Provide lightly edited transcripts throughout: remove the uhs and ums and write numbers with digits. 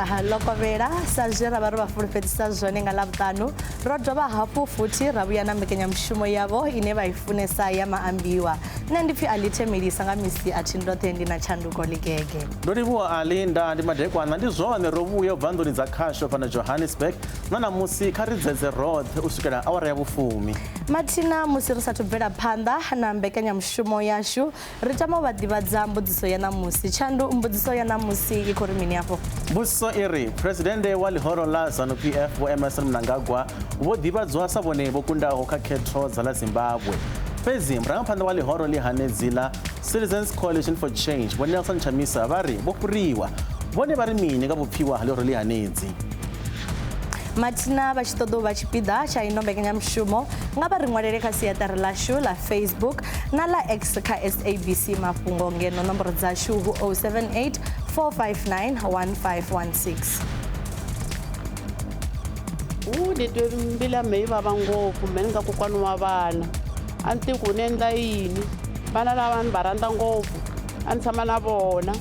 Ndaa ḽo kovhela sa zwe ra vha ro vha fulufhedzisa zwone nga Ḽavhuṱanu, ro dovha hafhu futhi ra vhuya na mbekanyamushumo yavho ine vha i funesa ya maambiwa. Nṋe ndi pfi Alithe Milisa nga misi a thi ndoṱhe ndi na tshanduko ḽigege. Ndo livhuwa Ali nda ndi madekwana ndi zwone ro vhuya u bva nḓuni dza khasho fhano Johannesburg na ṋamusi kha ri dzedze roṱhe u swikela awara ya vhufumi. Mathina musi ri sathu bvela phanḓa na mbekanyamushumo yashu Ri tama u vha ḓivhadza mbudziso ya ṋamusi. Tshandu, mbudziso ya ṋamusi i khou ri mini afho? Mbudziso i ri, Phresidennde wa ḽihoro ḽa Zanu PF Vho Emmerson Mnangagwa vho ḓivhadzwa sa vhone vho kundaho kha khetho dza ḽa Zimbabwe. Fhedzi murangaphanḓa wa ḽihoro ḽihanedzi ḽa Citizens Coalition for Change Vho Nelson Chamisa vha ri vho fhuriwa. Vhone vha ri mini nga vhupfiwa ha ḽihoro ḽihanedzi? Mathina vha tshi ṱoḓa u vha tshipiḓa tsha ino mbekanyamushumo nga vha ri ṅwalele kha siaṱari ḽashu ḽa Facebook na ḽa X kha SABC Mafhungo ngeno nomboro dzashu hu 078 459 1516. U ni twe mbila me yi vava ngopfu me ni nga kokwani wa vana a ni tivi ku ni endla yini vana lava ni va rhandza ngopfu a ni tshama na vona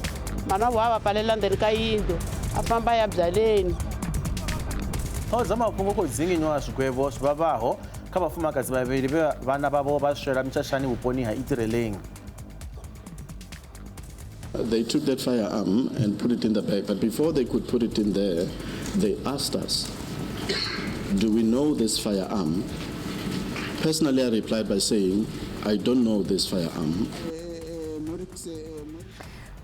Mhana wa va pfalela ndzeni ka yindlu a famba a ya byaleni. Ṱhoho dza mafhungo khou dzinginywa zwigwevho zwi vhavhaho kha vhafumakadzi vhavhili vhe vhana vhavho vha swela mishashani vhuponi ha Itireleng. They took that firearm and put it in the bag, but before they could put it in there, they asked us, do we know this firearm? Personally, I replied by saying, I don't know this firearm.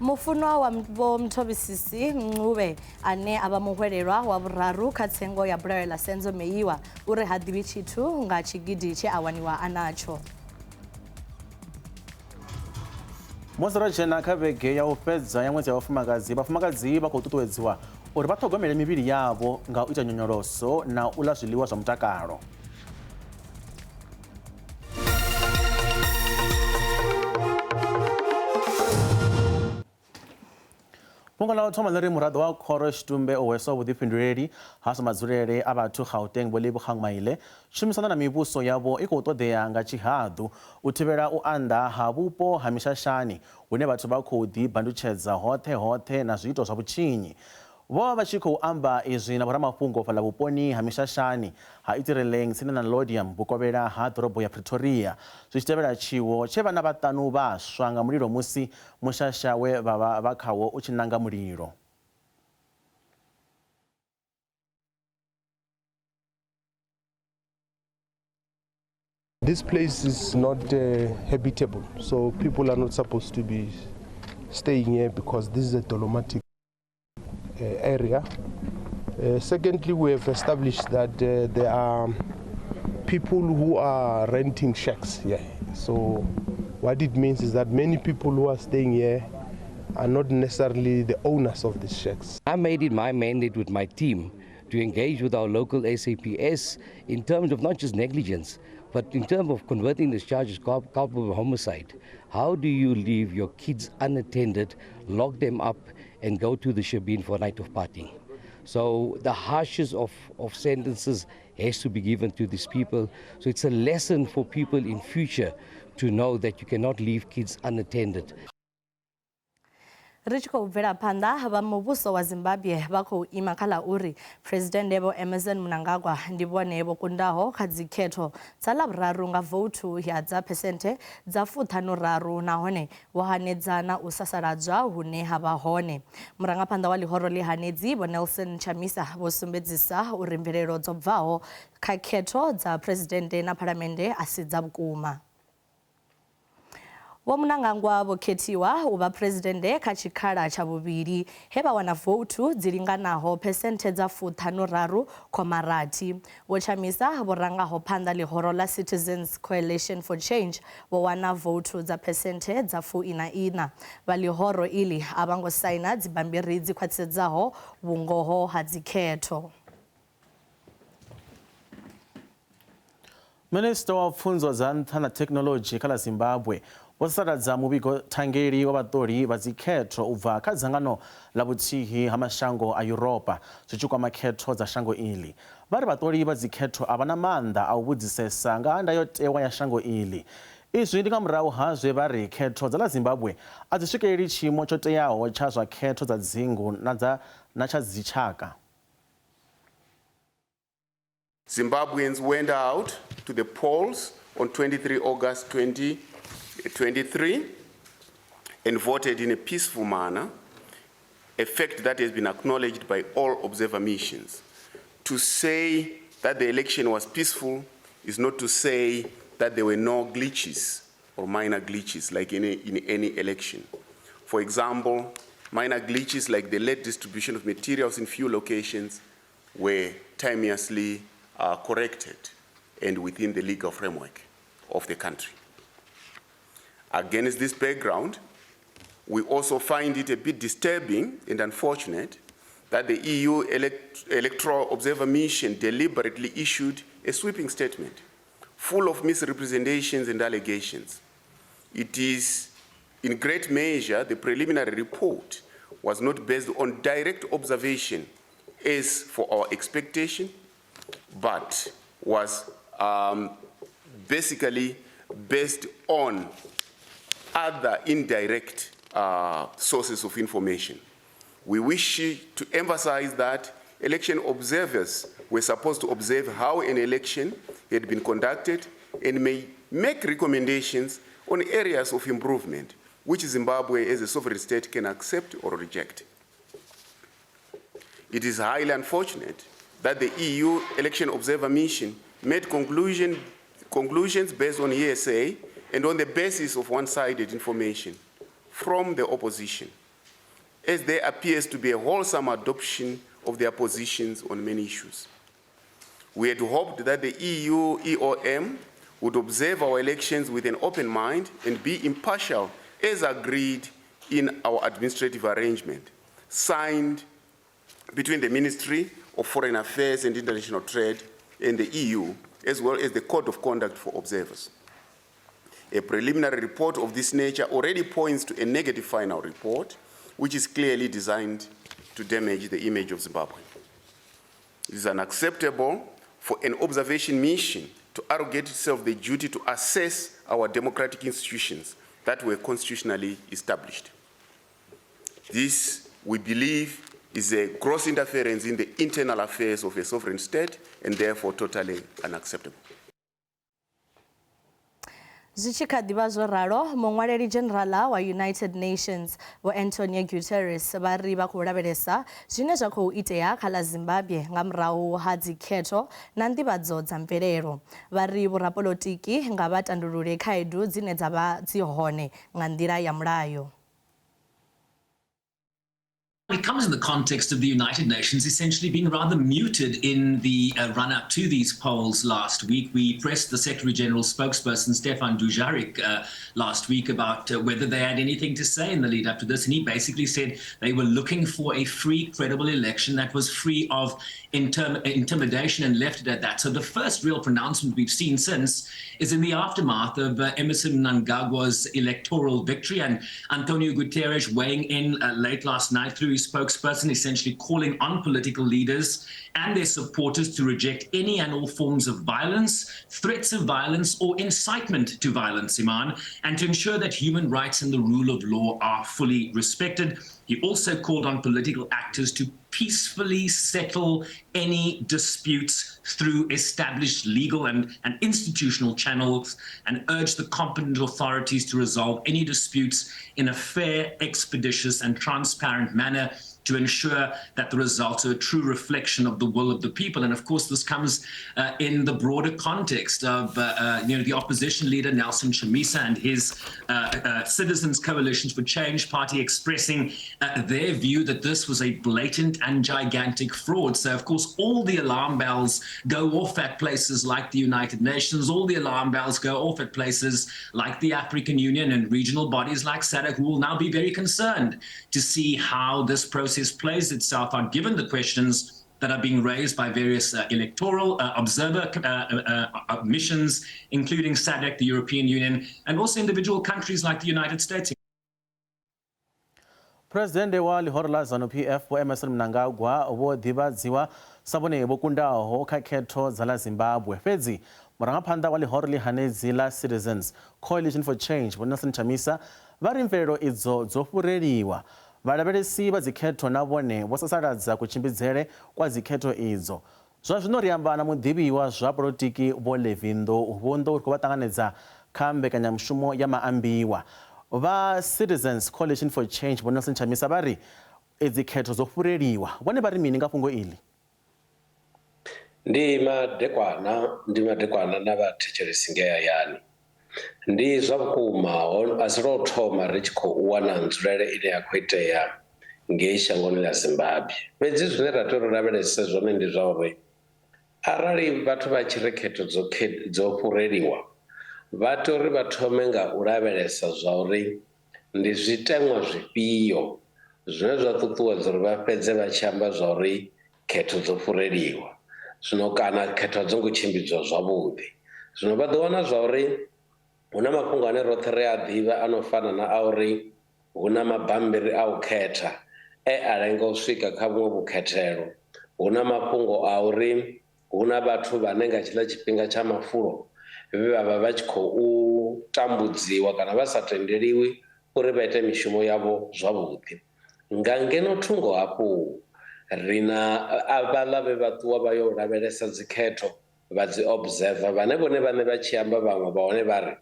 Mufunwa wa Vho Mthobisisi Ncube ane a vha muhwelelwa wa vhuraru kha tsengo ya bulayo ḽa Senzo Meyiwa uri ha ḓivhi tshithu nga tshigidi tshe a waniwa a natsho. Musi ro dzhena kha vhege ya u fhedza ya ṅwedzi ya vhafumakadzi, vhafumakadzi vha khou ṱuṱuwedziwa uri vha ṱhogomele mivhili yavho nga u ita nyonyoloso na u ḽa zwiḽiwa zwa mutakalo. Fhungo ḽa u thoma ḽi ri muraḓo wa khoro Tshitumbe o hweswaho vhuḓifhinduleli ha zwa madzulele a vhathu Gauteng Vho Lebogang Maile tshumisano na mivhuso yavho i khou ṱoḓea nga tshihaḓu u thivhela u anḓa ha vhupo ha mishashani hune vhathu vha khou ḓi bandutshedza hoṱhe hoṱhe na zwiito zwa vhutshinyi. Vho vha vha tshi khou amba izwi na vhoramafhungo fhaḽa vhuponi ha Mishashani ha Itireleng tsini na Laudium vhukovhela ha ḓorobo ya Pretoria zwi tshi tevhela tshiwo tshe vhana vhaṱanu vha swa nga mulilo musi mushasha we vha vha vha khawo u tshi nanga mulilo. This place is not habitable, so people are not supposed to be staying here because this is a dolomitic area. Secondly, we have established that there are people who are renting shacks here. So what it means is that many people who are staying here are not necessarily the owners of these shacks. I made it my mandate with my team to engage with our local SAPS in terms of not just negligence, but in terms of converting this charge as culpable homicide. How do you leave your kids unattended, lock them up, and go to the shebeen for a night of partying? So the harshest of sentences has to be given to these people. So it's a lesson for people in future to know that you cannot leave kids unattended. Ri tshi khou bvela phanḓa, vha muvhuso wa Zimbabwe vha khou ima kha ḽa uri Phresidennde Vho Emmerson Mnangagwa ndi vhone vho kundaho kha dzikhetho dza Ḽavhuraru nga vouthu ya dza phesenthe dza fuṱhanu-raru nahone vho hanedza na u sasaladzwa hune ha vha hone. Murangaphanḓa wa ḽihoro ḽihanedzi Vho Nelson Chamisa vho sumbedzisa uri mvelelo dzo bvaho kha khetho dza Phresidennde na Phalamennde a si dza vhukuma. Vho Mnangagwa vho khethiwa u vha Phresidennde kha tshikhala tsha vhuvhili he vha wana vouthu dzi linganaho phesenthe dza fuṱhanu-raru khoma rathi. Vho Chamisa vho rangaho phanḓa ḽihoro ḽa Citizens Coalition for Change vho wana vouthu dza phesenthe dza fuiṋa-iṋa. Vha ḽihoro iḽi a vha ngo saina dzibammbiri dzi khwaṱhisedzaho vhungoho ha dzikhetho. Minisiṱa wa pfunzo dza nṱha na thekhinoḽodzhi kha ḽa Zimbabwe vho sasaladza muvhigo thangeli wa vhaṱoli vha dzikhetho u bva kha dzangano ḽa vhuthihi ha mashango a Yuropa zwi tshi kwama khetho dza shango iḽi. Vha ri vhaṱoli vha dzikhetho a vha na maanḓa a u vhudzisesa nga ha ndayotewa ya shango iḽi. Izwi ndi nga murahu ha zwe vha ri khetho dza ḽa Zimbabwe a dzi swikeleli tshiimo tsho teaho tsha zwa khetho dza dzingu na dza na tsha dzitshaka. Zimbabweans went out to the polls on 23 August 2023 and voted in a peaceful manner, a fact that has been acknowledged by all observer missions. To say that the election was peaceful is not to say that there were no glitches or minor glitches like in any election. For example, minor glitches like the late distribution of materials in few locations were timeously corrected and within the legal framework of the country. Against this background, we also find it a bit disturbing and unfortunate that the EU Electoral Observer Mission deliberately issued a sweeping statement full of misrepresentations and allegations. It is, in great measure, the preliminary report was not based on direct observation as for our expectation, but was basically based on other indirect sources of information. We wish to emphasize that election observers were supposed to observe how an election had been conducted and may make recommendations on areas of improvement, which Zimbabwe as a sovereign state can accept or reject. It is highly unfortunate that the EU Election Observer Mission made conclusions based on hearsay and on the basis of one-sided information from the opposition, as there appears to be a wholesome adoption of their positions on many issues. We had hoped that the EU EOM would observe our elections with an open mind and be impartial as agreed in our administrative arrangement, signed between the Ministry of Foreign Affairs and International Trade and the EU, as well as the Code of Conduct for Observers. A preliminary report of this nature already points to a negative final report, which is clearly designed to damage the image of Zimbabwe. It is unacceptable for an observation mission to arrogate itself the duty to assess our democratic institutions that were constitutionally established. This, we believe, is a gross interference in the internal affairs of a sovereign state and therefore totally unacceptable. Zwi tshi kha ḓivha zwo ralo, muṅwaleli dzhenerala wa United Nations Vho Antonio Guterres vha ri vha khou lavhelesa zwine zwa khou itea kha ḽa Zimbabwe nga murahu ha dzikhetho na nḓivhadzo dza mvelelo. Vha ri vhorapolotiki nga vha tandulule khaedu dzine dza vha dzi hone nga nḓila ya mulayo. It comes in the context of the United Nations essentially being rather muted in the run-up to these polls last week. We pressed the Secretary General spokesperson, Stefan Dujarric, last week about whether they had anything to say in the lead up to this. And he basically said they were looking for a free, credible election that was free of intimidation, and left it at that. So the first real pronouncement we've seen since is in the aftermath of Emmerson Mnangagwa's electoral victory, and Antonio Guterres weighing in late last night through his spokesperson, essentially calling on political leaders and their supporters to reject any and all forms of violence, threats of violence, or incitement to violence, Iman, and to ensure that human rights and the rule of law are fully respected. He also called on political actors to peacefully settle any disputes through established legal and institutional channels, and urged the competent authorities to resolve any disputes in a fair, expeditious, and transparent manner to ensure that the results are a true reflection of the will of the people. And of course, this comes in the broader context of the opposition leader Nelson Chamisa and his Citizens Coalition for Change party expressing their view that this was a blatant and gigantic fraud. So, of course, all the alarm bells go off at places like the United Nations, all the alarm bells go off at places like the African Union and regional bodies like SADC, who will now be very concerned to see how this process plays itself out, given the questions that are being raised by various electoral observer missions, including SADC, the European Union, and also individual countries like the United States. Presidente wa ḽihoro ḽa ZANU-PF Vho Emmerson Mnangagwa vho ḓivhadziwa sa vhone vho kundaho kha khetho dza ḽa Zimbabwe. Fhedzi murangaphanḓa wa ḽihoro ḽi hanedzi ḽa Citizens Coalition for Change Vho Nelson Chamisa vha ri mvelelo idzo dzo fhureliwa. Vhalavhelesi vha dzikhetho na vhone vho sasaladza kutshimbidzele kwa dzikhetho idzo. Zwa zwino ri amba na muḓivhi wa zwa polotiki Vho Levi Nḓou. Vho Nḓou ri khou vha ṱanganedza kha mbekanyamushumo ya maambiwa. Vha Citizens Coalition for Change Vho Nelson Chamisa vha ri idzi khetho dzo fhureliwa. Vhone vha ri mini nga fhungo iḽi? Ndi madekwana, ndi madekwana na vhathetshelesi ngei hayani. Ndi zwa vhukuma a si lwa u thoma ri tshi khou wana nzulele ine ya khou itea ngei shangoni ḽa Zimbabwe. Fhedzi zwine ra tea uri lavhelese zwone ndi zwa uri arali vhathu vha tshi ri khetho dzo dzo fhureliwa vha tea uri vha thome nga u lavhelesa zwa uri ndi zwiteṅwa zwifhio zwine zwa ṱuṱuwedza uri vha fhedze vha tshi amba zwa uri khetho dzo fhureliwa zwino kana khetho a dzo ngo tshimbidzwa zwavhuḓi. Zwino vha ḓo wana zwa uri hu na mafhungo ane roṱhe ri a ḓivha a no fana na a uri hu na mabammbiri a u khetha e a lenga u swika kha vhuṅwe vhukhethelo, hu na mafhungo a uri hu na vhathu vhane nga tshiḽa tshifhinga tsha mafulo vhe vha vha vha tshi khou tambudziwa kana vha sa tendeliwi uri vha ite mishumo yavho zwavhuḓi. Nga ngeno thungo hafhu ri na avhaḽa vhe vha ṱuwa vha yo lavhelesa dzikhetho vha dzi observer vhane vhone vhaṋe vha tshi amba vhaṅwe vha hone vha ri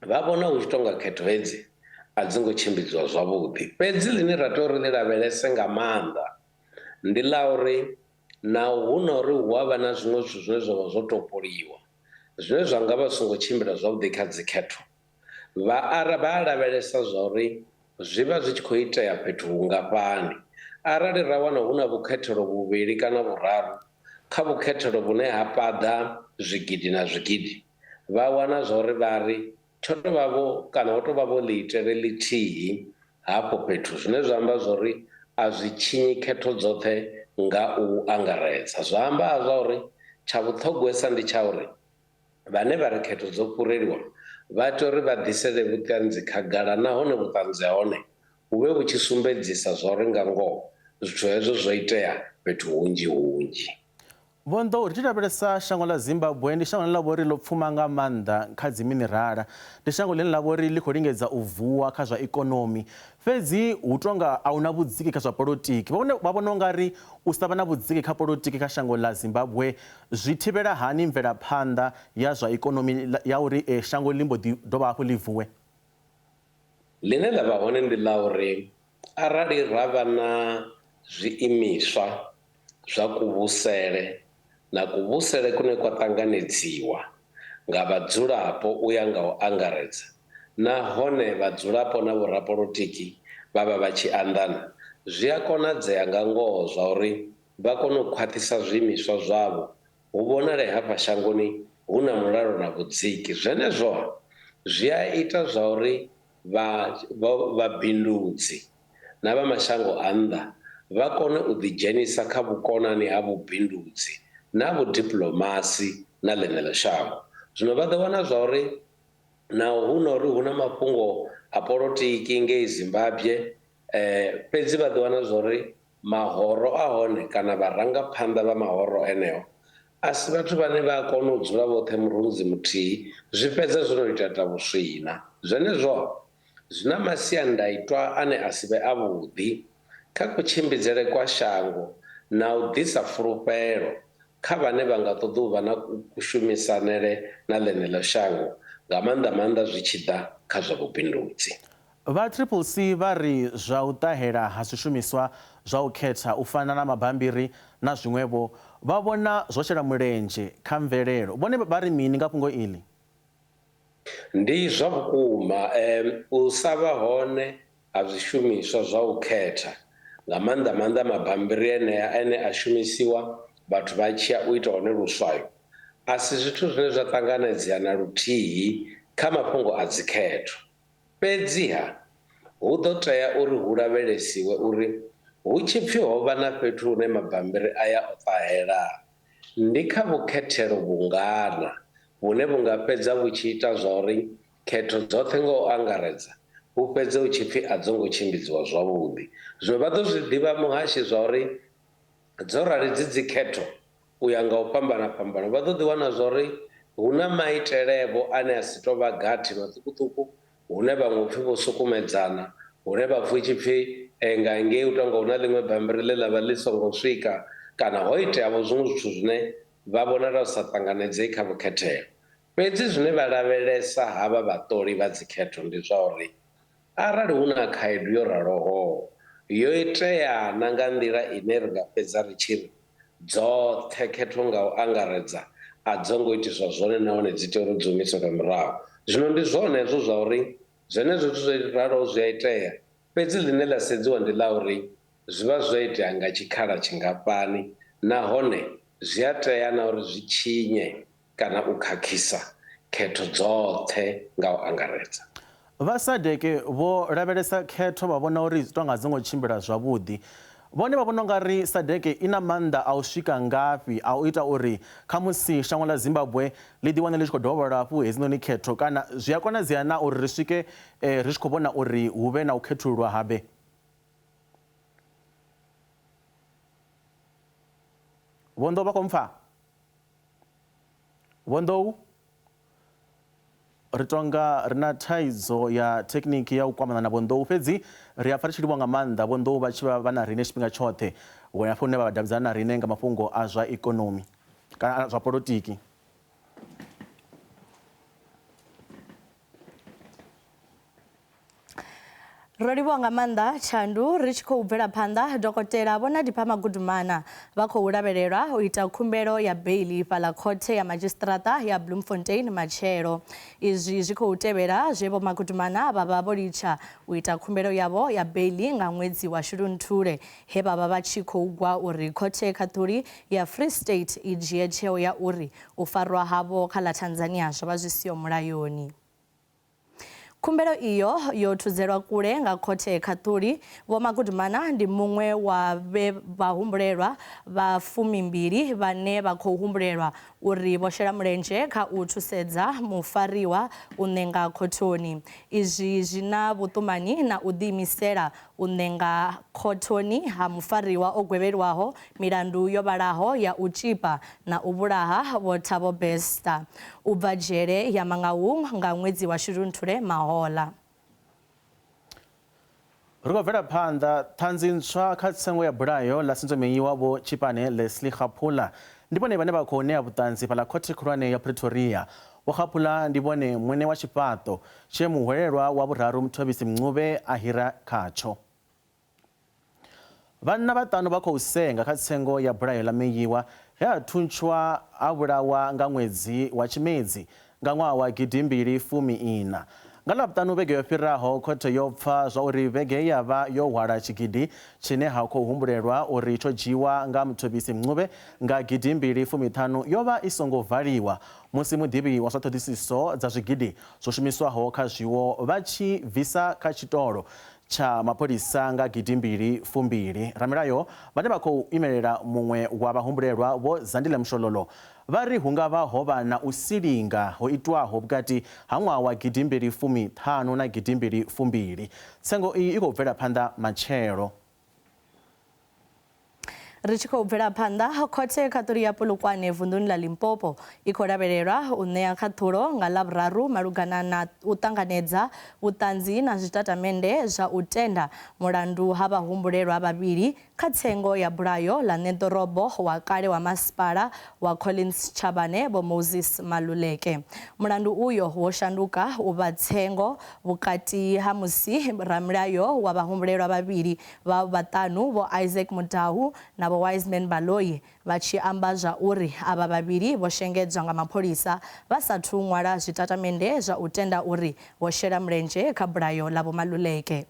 vha vhona hu tshi tou nga khetho hedzi a dzi ngo tshimbidziwa zwavhuḓi. Fhedzi ḽine ra tea uri ḽi lavhelese nga maanḓa ndi ḽa uri naho hu na uri hu a vha na zwiṅwe zwithu zwine zwa vha zwo topoliwa zwine zwa nga vha zwi songo tshimbila zwavhuḓi kha dzikhetho, vha a vha a lavhelesa zwa uri zwi vha zwi tshi khou itea fhethu hungafhani. Arali ra wana hu na vhukhethelo vhuvhili kana vhuraru kha vhukhethelo vhune ha paḓa zwigidi na zwigidi, vha wana zwa uri vha ri tsho tou vha vho kana ho tou vha vho ḽiitele ḽithihi hafho fhethu, zwine zwa amba zwa uri a zwi tshinyi khetho dzoṱhe nga u angaredza. Zwa amba zwa uri tsha vhuṱhogwesa ndi tsha uri vhane vha ri khetho dzo fhureliwa vha tea uri vha ḓisele vhuṱanzi khagala nahone vhuṱanzi ha hone vhu vhe vhu tshi sumbedzisa zwa uri nga ngoho zwithu hezwo zwo itea fhethu hunzhi hunzhi. Vho Nḓou, ri tshi lavhelesa shango ḽa Zimbabwe, ndi shango ḽine ḽa vha uri ḽo pfuma nga maanḓa kha dziminirala. Ndi shango ḽine ḽa vha uri ḽi khou lingedza u vuwa kha zwa ikonomi, fhedzi hu tou nga a hu na vhudziki kha zwa polotiki. Vhone vha vhona u nga ri u sa vha na vhudziki kha polotiki kha shango ḽa Zimbabwe zwi thivhela hani mvelaphanḓa ya zwa ikonomi ya uri shango ḽi mbo ḓi dovha hafhu ḽi vuwe? Ḽine ḽa vha hone ndi ḽa uri arali ra vha na zwiimiswa zwa kuvhusele na kuvhusele kune kwa ṱanganedziwa nga vhadzulapo u ya nga u angaredza nahone vhadzulapo na vhorapolotiki vha vha vha tshi anḓana, zwi a konadzea nga ngoho zwa uri vha kone u khwaṱhisa zwiimiswa zwavho hu vhonale hafha shangoni hu na mulalo na vhudziki. Zwenezwo zwi a ita zwa uri vha vhabindudzi na vha mashango a nnḓa vha kone u ḓidzhenisa kha vhukonani ha vhubindudzi na vhudiplomasi na ḽeneḽo shango. Zwino vha ḓo wana zwa uri naho hu na uri hu na mafhungo a polotiki ngei Zimbabwe, fhedzi vha ḓo wana zwa uri mahoro a hone kana vharangaphanḓa vha mahoro eneo a si vhathu vhane vha a kona u dzula vhoṱhe murunzi muthihi, zwi fhedza zwo no ita ta vhuswina. Zwenezwo zwi na masiandaitwa ane a si vhe avhuḓi kha kutshimbidzele kwa shango na u ḓisa fulufhelo kha vhane vha nga ṱoḓa u vha na kushumisanele na ḽeneḽo shango, nga maanḓa maanḓa zwi tshi ḓa kha zwa vhubindudzi. Vha Triple C vha ri zwa u ṱahela ha zwishumiswa zwa u khetha u fana na mabambiri na zwiṅwe-vho vha vhona zwo shela mulenzhe kha mvelelo. Vhone vha ri mini nga fhungo iḽi? Ndi zwa vhukuma u sa vha hone ha zwishumiswa zwa u khetha, nga maanḓa maanḓa mabammbiri enea ane a shumisiwa vhathu vha tshi ya u ita hone luswayo, a si zwithu zwine zwa ṱanganedzea na luthihi kha mafhungo a dzikhetho. Fhedziha, hu ḓo tea uri hu lavhelesiwe uri hu tshi pfi ho vha na fhethu hune mabammbiri aya o ṱahela, Ndi kha vhukhethelo vhungana vhune vhu nga fhedza vhu tshi ita zwauri khetho dzoṱhe nga u angaredza hu fhedze hu tshi pfi a dzo ngo tshimbidziwa zwavhuḓi. Zwino vha ḓo zwi ḓivha muhashi zwauri dzo rali dzi dzikhetho u ya nga u fhambana fhambana vha ḓo ḓi wana zwauri hu na maitelevho ane a si tou vha gathi maṱukuṱuku hune vhaṅwe hu pfi vho sukumedzana, hune vha pfi hu tshi pfi Nga ngei u tonga hu na ḽiṅwe bammbiri ḽe ḽa vha ḽi songo swika kana ho itea vho zwiṅwe zwithu zwine vha vhonala zwi sa ṱanganedzei kha vhukhethelo. Fhedzi zwine vha lavhelesa havha vhaṱoli vha dzikhetho ndi zwa uri arali hu na khaedu yo raloho yo itea na nga nḓila ine ri nga fhedza ri tshi ri dzoṱhe khetho nga u angaredza a dzo ngo itiswa zwone nahone dzi tea uri dzi humiselwe murahu. Zwino ndi zwone hezwo zwa uri zwenezwo zwithu zwo raloho zwi a itea, fhedzi ḽine ḽa sedziwa ndi ḽa uri zwi vha zwo itea nga tshikhala tshingafhani nahone zwi a tea na uri zwi tshinye kana u khakhisa khetho dzoṱhe nga u angaredza. Vha SADC vho lavhelesa khetho vha vhona uri zwi tou nga a dzo ngo tshimbila zwavhuḓi. Vhone vha vhona u nga ri SADC i na maanḓa a u swika ngafhi a u ita uri khamusi shango ḽa Zimbabwe ḽi ḓiwane ḽi tshi khou dovholola hafhu hedzinoni khetho kana zwi a konadzea na uri ri swike ri tshi khou vhona uri hu vhe na u khethululwa habe? Vho Nḓou vha khou mpfa? Vho Nḓou? Ri tonga ri na thaidzo ya thekhiniki ya u kwamana na Vho Nḓou, fhedzi ri a pfa ri tshi livhuwa nga maanḓa Vho Nḓou vha tshi vha vha na riṋe tshifhinga tshoṱhe hafho hune vha davhidzana na riṋe nga mafhungo a zwa ikonomi kana zwa polotiki. Ro livhuwa nga maanḓa Tshandu. Ri tshi khou bvela phanḓa, Dokotela Vho Nandipha Magudumana vha khou lavhelelwa u ita khumbelo ya beiḽi fhaḽa khothe ya madzhisiṱiraṱa ya Bloemfontein matshelo. Izwi zwi khou tevhela zwe Vho Magudumana vha vha vho litsha u ita khumbelo yavho ya beiḽi nga ṅwedzi wa Shundunthule he vha vha vha tshi khou gwa uri khothe khaṱhuli ya Free State i dzhie tsheo ya uri u farwa havho kha ḽa Tanzania zwo vha zwi siho mulayoni. Khumbelo iyo yo thudzelwa kule nga khothe khaṱhuli. Vho Magudumana ndi muṅwe wa vhe vha humbulelwa vha 20 vhane vha khou humbulelwa uri vho shela mulenzhe kha u thusedza mufariwa u ṋenga khothoni. Izwi zwi na vhuṱumani na u ḓiimisela u ṋenga khothoni ha mufariwa o gwevhelwaho milandu yo vhalaho ya u tzhipa na u vhulaha Vho Thabo Bester u bva dzhele ya Mangaung nga ṅwedzi wa Shundunthule mahoḽa. Ri khou bvela phanḓa, ṱhanzi ntswa kha tsengo ya bulayo ḽa Senzo Meyiwa Vho Tshipane Leslie Kgaphula ndi vhone vhane vha khou ṋea vhuṱanzi fhaḽa khothe khulwane ya Pretoria. Vho Kgaphula ndi vhone muṋe wa tshifhaṱo tshe muhwelelwa wa vhuraru Mthobisi Mncube a hira khatsho. Vhanna vhaṱanu vha khou senga kha tsengo ya bulayo ḽa Meyiwa he a thuntshwa a vhulawa nga ṅwedzi wa Tshimedzi nga ṅwaha wa 2014. Nga Ḽavhuṱanu vhege yo fhiraho, khothe yo pfa zwa uri vhege ya vha yo hwala tshigidi tshine ha khou humbulelwa uri tsho dzhiiwa nga Mthobisi Mncube nga 2015 yo vha i songo valiwa musi muḓivhi wa zwa ṱhoḓisiso dza zwigidi zwo shumiswaho kha zwiwo vha tshi bvisa kha tshitolo tsha mapholisa nga 2020. Ramilayo vhane vha khou imelela muṅwe wa vhahumbulelwa Vho Zandile Mshololo vha ri hu nga vha ho vha na u silinga ho itwaho vhukati ha ṅwaha wa 2015 na 2020. Tsengo iyi i khou bvela phanḓa matshelo. Ri tshi khou bvela phanḓa, khothe khaṱuli ya Polokwane vunḓuni ḽa Limpopo i khou lavhelelwa u ṋea khaṱhulo nga Ḽavhuraru malugana na u ṱanganedza vhuṱanzi na zwitatamennde zwa u tenda mulandu ha vhahumbulelwa vhavhili kha tsengo ya bulayo ḽa ṋeḓorobo wa kale wa masipala wa Collins Chabane Vho Moses Maluleke. Mulandu uyo wo shanduka u vha tsengo vhukati ha musi ramilayo wa vhahumbulelwa vhavhili vha vhaṱanu Vho Isaac Mudau na Vho Wiseman Baloyi vha tshi amba zwa uri avha vhavhili vho shengedzwa nga mapholisa vha sathu ṅwala zwitatamennde zwa u tenda uri vho shela mulenzhe kha bulayo ḽa Vho Maluleke.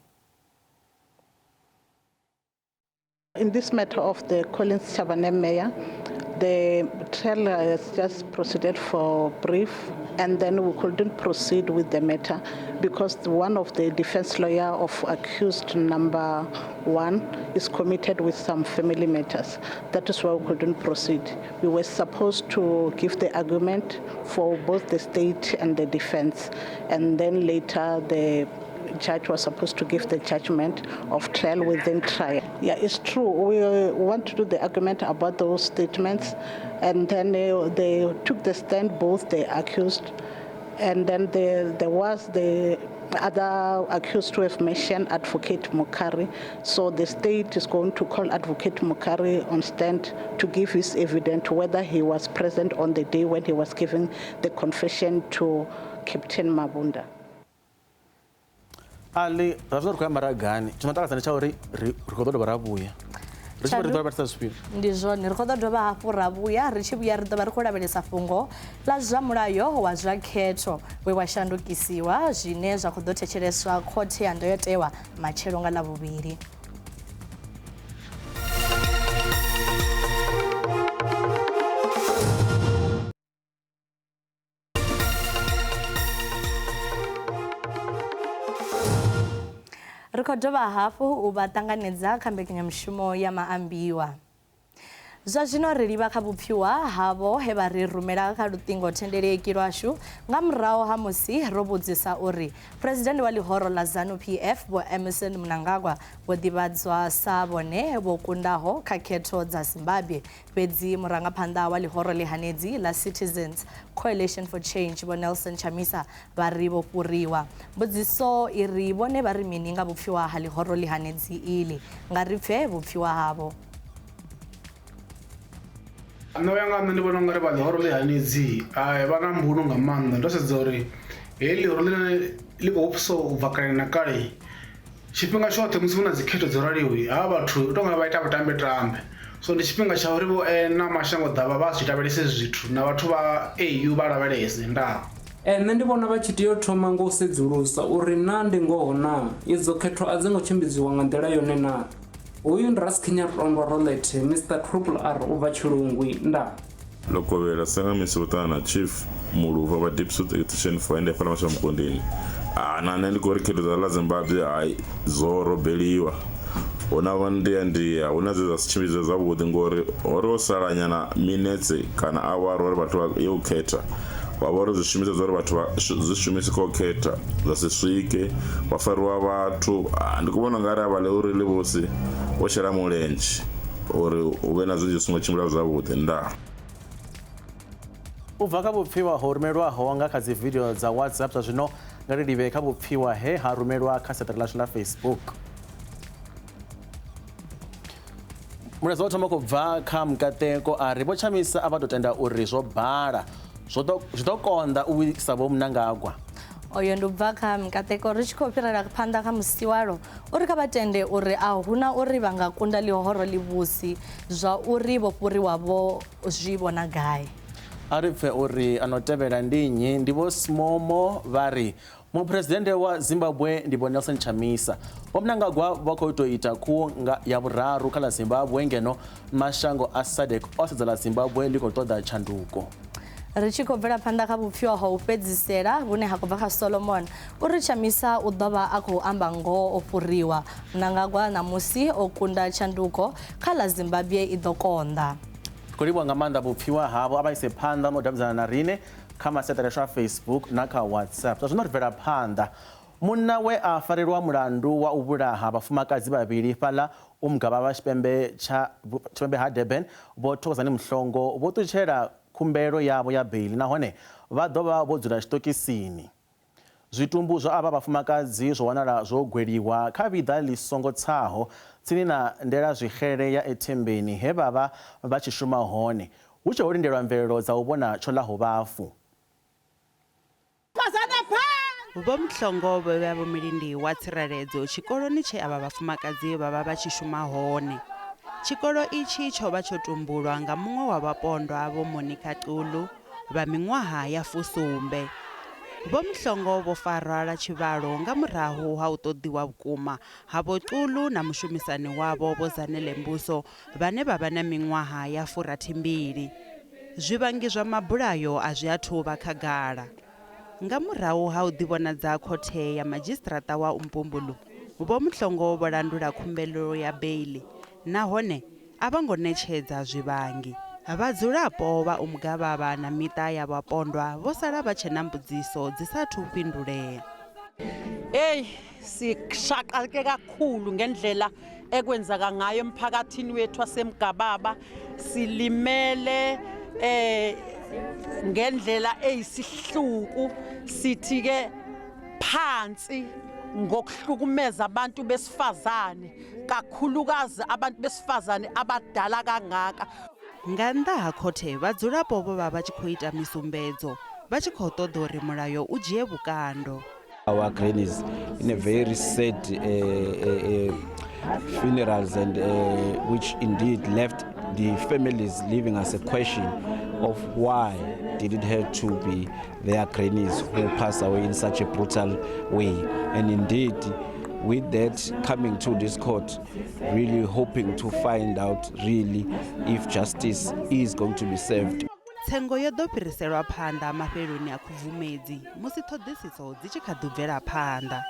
In this matter of the Collins Chabane mayor, the trial has just proceeded for brief, and then we couldn't proceed with the matter because one of the defense lawyer of accused number 1 is committed with some family matters. That is why we couldn't proceed. We were supposed to give the argument for both the state and the defense, and then later the judge was supposed to give the judgment of trial within trial. Yeah, it's true. We want to do the argument about those statements, and then they took the stand, both the accused, and then there was the other accused who have mentioned Advocate Mokari. So the state is going to call Advocate Mokari on stand to give his evidence whether he was present on the day when he was giving the confession to Captain Mabunda. Ali, ra zwino ri khou ya maragani tshino takadza ndi tsha uri ri khou ḓo dovha ra vhuya ri tshi ri ḓo lavhelesa zwifhio. Ndi zwone, ri khou ḓo dovha hafhu ra vhuya. Ri tshi vhuya ri ḓo vha ri khou lavhelesa fhungo ḽa zwa mulayo wa zwa khetho we wa shandukisiwa, zwine zwa khou ḓo thetsheleswa khothe ya ndayotewa matshelo nga Ḽavhuvhili. Ri khou dovha hafhu u vha ṱanganedza kha mbekanyamushumo ya maambiwa. Zwa zwino ri livha kha vhupfiwa havho he vha ri rumela kha luṱingo thendeleki lwashu nga murahu ha musi ro vhudzisa uri Phresidennde wa ḽihoro ḽa ZANU-PF Vho Emmerson Mnangagwa vho ḓivhadzwa sa vhone vho kundaho kha khetho dza Zimbabwe. Fhedzi murangaphanḓa wa ḽihoro ḽihanedzi ḽa Citizens Coalition for Change Vho Nelson Chamisa vha ri vho fhuriwa. Mbudziso i ri vhone vha ri mini nga vhupfiwa ha ḽihoro ḽihanedzi iḽi? Nga ri pfe vhupfiwa havho. Nṋe uya nga nṋe ndi vhona ungari vha ḽihoro ḽihanedzi ai vha na mbuno nga maanḓa ndo sedza uri heḽi ḽihoro ḽine ḽi khou pfisa u bva kale na kale tshifhinga tshoṱhe musi hu na dzi khetho dzo raliho havha vhathu u tonga vha ita vhutambe tambe so ndi tshifhinga tsha uri vho na mashango ḓavha vha zwi lavhelese zwithu na vhathu vha AU vha lavhelese ndaa. Nṋe ndi vhona vha tshi tea u thoma nga u sedzulusa uri naa ndi ngoho naa idzo khetho a dzi ngo tshimbidziwa nga nḓila yone naa. Hoyu ndi Rasikhinyatondwa Rolethe, Mister Triple R u bva Tshilungwi, ndaa. Ḽo kovhela sa nga misi vho ṱangana na Chief Muluva vha Diepsloot Extension 4 henefha ḽa Mashamukondeni. Ha na nṋe ndi khou ri khetho dza ḽa Zimbabwe hai dzo robeliwa. Hu na vho ndia-ndia, hu na zwe zwa si tshimbidzwe zwavhuḓi ngori ho ri ho sala nyana minetse kana awara uri vhathu vha ye u khetha. Wa vha uri zwishumiswa zwa uri vhathu vha zwi shumise kha u khetha zwa si swike, wa fariwa vhathu. Ndi khou vhona ungari havhaḽa uri ḽivhusi vho shela mulenzhe uri hu vhe na zwinzhi zwi songo tshimbila zwavhuḓi. Ndaa. U bva kha vhupfiwa ho rumelwaho nga kha dzi video dza WhatsApp zwa zwino nga ri livhe kha vhupfiwa he ha rumelwa kha siaṱari ḽashu ḽa Facebook. Mulaedza wa thoma khou bva kha Mukateko a ri Vho Chamisa a vha tou tenda uri zwo bala zwi ḓo konḓa u wisa Vho Mnangagwa. Oyo ndi u bva kha Mukateko. Ri tshi khou fhirela phanḓa kha Musiwalo uri kha vha tende uri a huna uri vha nga kunda ḽihoro ḽivhusi, zwa uri vho fhuriwa vho zwi vhona gai. A ri pfe uri a no tevhela ndi nnyi. Ndi Vho Smomo vha ri Muphuresidennde wa Zimbabwe ndi Vho Nelson Chamisa. Vho Mnangagwa vha khou tou ita khuwo nga ya vhuraru kha ḽa Zimbabwe ngeno mashango a SADC o sedza ḽa Zimbabwe ḽi khou ṱoḓa tshanduko. Ri tshi khou bvela phanḓa kha vhupfiwa ha u fhedzisela vhune ha khou bva kha Solomon uri Chamisa u ḓo vha a khou amba ngoho o fhuriwa. Mnangagwa ṋamusi o kunda tshanduko kha ḽa Zimbabwe i ḓo konḓa. Ri khou livhuwa nga maanḓa vhupfiwa havho, a vha ise phanḓa na u davhidzana na riṋe kha masiaṱari ashu a Facebook na kha WhatsApp. Zwa zwino ri bvela phanḓa. Munna we a farelwa mulandu wa u vhulaha vhafumakadzi vhavhili fhaḽa Umgababa tshipembe tsha tshipembe ha Durban, Vho Thokozani Mhlongo vho ṱutshela khumbelo yavho ya beiḽi nahone vha ḓo vha vho dzula tshiṱokisini. Zwitumbu zwa avha vhafumakadzi zwo wanala zwo gweliwa kha vhiḓa ḽi songo tsaho tsini na ndelazwixele ya Ethembeni he vha vha vha tshi shuma hone, hu tshe ho lindelwa mvelelo dza u vhona tsho ḽaho vhafu. Vho Mhlongo vho vha vho mulindi wa tsireledzo tshikoloni tshe avha vhafumakadzi vha vha vha tshi shuma hone. Tshikolo itshi tsho vha tsho tumbulwa nga muṅwe wa vhapondwa Vho Monica Xulu vha miṅwaha ya 70. Vho Mhlongo vho farwa lwa tshivhalo nga murahu ha u ṱoḓiwa vhukuma ha Vho Xulu na mushumisani wavho Vho Zanele Mbuso vhane vha vha na miṅwaha ya 62. Zwivhangi zwa mabulayo a zwi athu vha khagala. Nga murahu ha u ḓivhonadza khothe ya madzhisiṱiraṱa wa Umbumbulu, Vho Mhlongo vho landula khumbelo ya beiḽi nahone a vho ngo ṋetshedza zwivhangi. Vhadzulapo vha Umgababa na miṱa ya vhapondwa vho sala vha tshe na mbudziso dzi sa athu fhindulea. Hey, sishaqeke kakhulu ngendlela ekwenzeka ngayo emphakathini wethu waseMgababa. Silimele ngendlela eyisihluku, sithi ke Phansi ngokuhlukumeza abantu besifazane, kakhulukazi abantu besifazane abadala kangaka. Nga nnḓa ha khothe, vhadzulapo vho vha vha tshi khou ita misumbedzo vha tshi khou ṱoḓa uri mulayo u dzhie vhukando. Our grannies in a very sad funerals and which indeed left the families leaving us a question of why did it have to be their grannies who passed away in such a brutal way. And indeed, with that coming to this court, really hoping to find out really if justice is going to be served. Tsengo yo ḓo fhiriselwa phanḓa mafheloni a Khubvumedzi musi ṱhoḓisiso dzi tshi kha ḓi bvela phanḓa.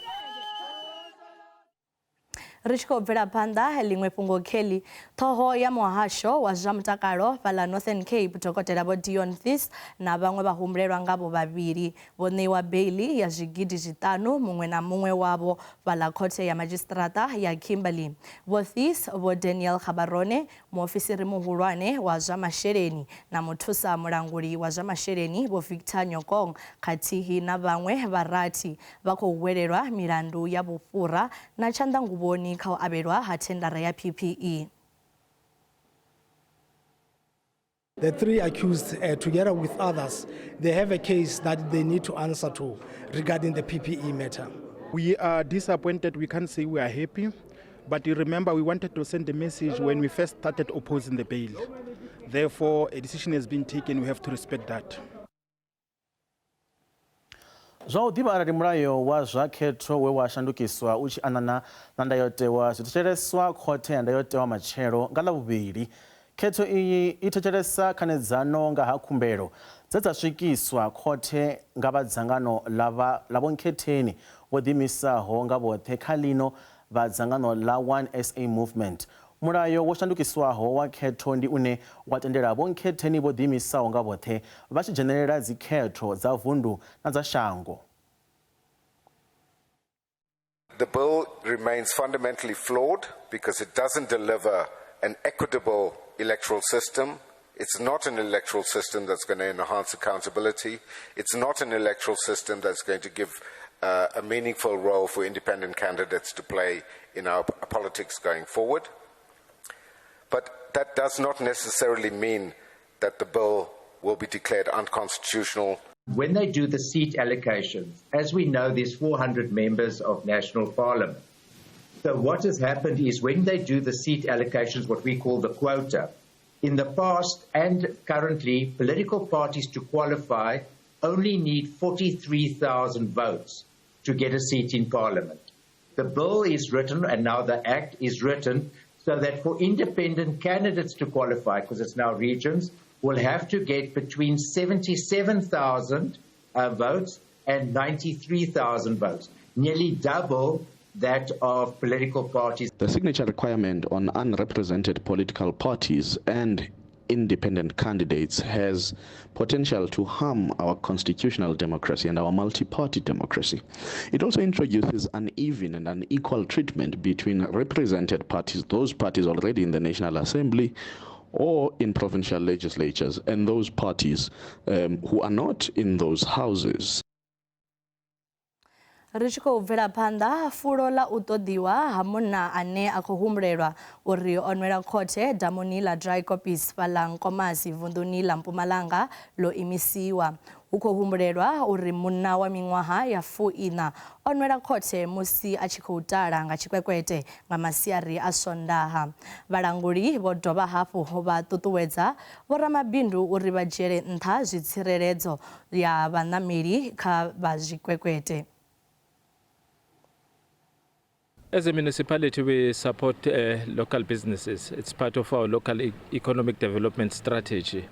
Ri tshi khou bvela phanḓa, ḽiṅwe fhungo kheli. Ṱhoho ya muhasho wa zwa mutakalo fhaḽa Northern Cape, Dokotela Vho Deon Thies, na vhaṅwe vha humbulelwa ngavho vhavhili vho ṋeiwa beiḽi ya 5 000 muṅwe na muṅwe wavho fhaḽa khothe ya madzhisiṱiraṱa ya Kimberley. Vho Thies, Vho Daniel Gabarone, muofisiri muhulwane wa zwa masheleni, na muthusa mulanguli wa zwa masheleni Vho Victor Nyokong, khathihi na vhaṅwe vha rathi vha khou hwelelwa milandu ya vhufhura na tshanḓanguvhoni kha u avhelwa ha thendara ya PPE. The three accused, together with others, they have a case that they need to answer to regarding the PPE matter. We are disappointed. We can't say we are happy. But you remember, we wanted to send a message when we first started opposing the bail. Therefore, a decision has been taken. We have to respect that. Zwa u ḓivha arali mulayo wa zwa khetho we wa shandukiswa u tshi anana na ndayotewa zwi thetsheleswa khothe ya ndayotewa matshelo nga Ḽavhuvhili. Khetho iyi i thetshelesa khanedzano nga ha khumbelo dze dza swikiswa khothe nga vha dzangano ḽa vhonkhetheni vho ḓiimisaho nga vhoṱhe kha ḽino vha dzangano ḽa One SA Movement. Mulayo wo shandukiswaho wa khetho ndi une wa tendela vhonkhetheni vho ḓiimisaho nga vhoṱhe vha tshi dzhenelela dzikhetho dza vundu na dza shango. The bill remains fundamentally flawed because it doesn't deliver an equitable electoral system. It's not an electoral system that's going to enhance accountability. It's not an electoral system that's going to give a meaningful role for independent candidates to play in our politics going forward. But that does not necessarily mean that the bill will be declared unconstitutional. When they do the seat allocations, as we know, there's 400 members of national parliament. So what has happened is when they do the seat allocations, what we call the quota, in the past and currently, political parties to qualify only need 43,000 votes to get a seat in parliament. The bill is written, and now the act is written, so that for independent candidates to qualify, because it's now regions, will have to get between 77,000 votes and 93,000 votes, nearly double that of political parties. The signature requirement on unrepresented political parties and independent candidates has potential to harm our constitutional democracy and our multi-party democracy. It also introduces uneven and unequal treatment between represented parties, those parties already in the National Assembly or in provincial legislatures, and those parties who are not in those houses. Ri tshi khou bvela phanḓa, fulo ḽa u ṱoḓiwa ha munna ane a khou humbulelwa uri o nwela khothe damuni ḽa Driekoppies fhaḽa Nkomazi vunḓuni ḽa Mpumalanga ḽo imisiwa. Hu khou humbulelwa uri munna wa miṅwaha ya 40 o nwela khothe musi a tshi khou tala nga tshikwekwete nga masiari a Swondaha. Vhalanguli vho dovha hafhu vha ṱuṱuwedza vhoramabindu uri vha dzhiele nṱha zwi tsireledzo ya vhaṋameli kha vha zwikwekwete. As a municipality, we support local businesses. It's part of our local economic development strategy.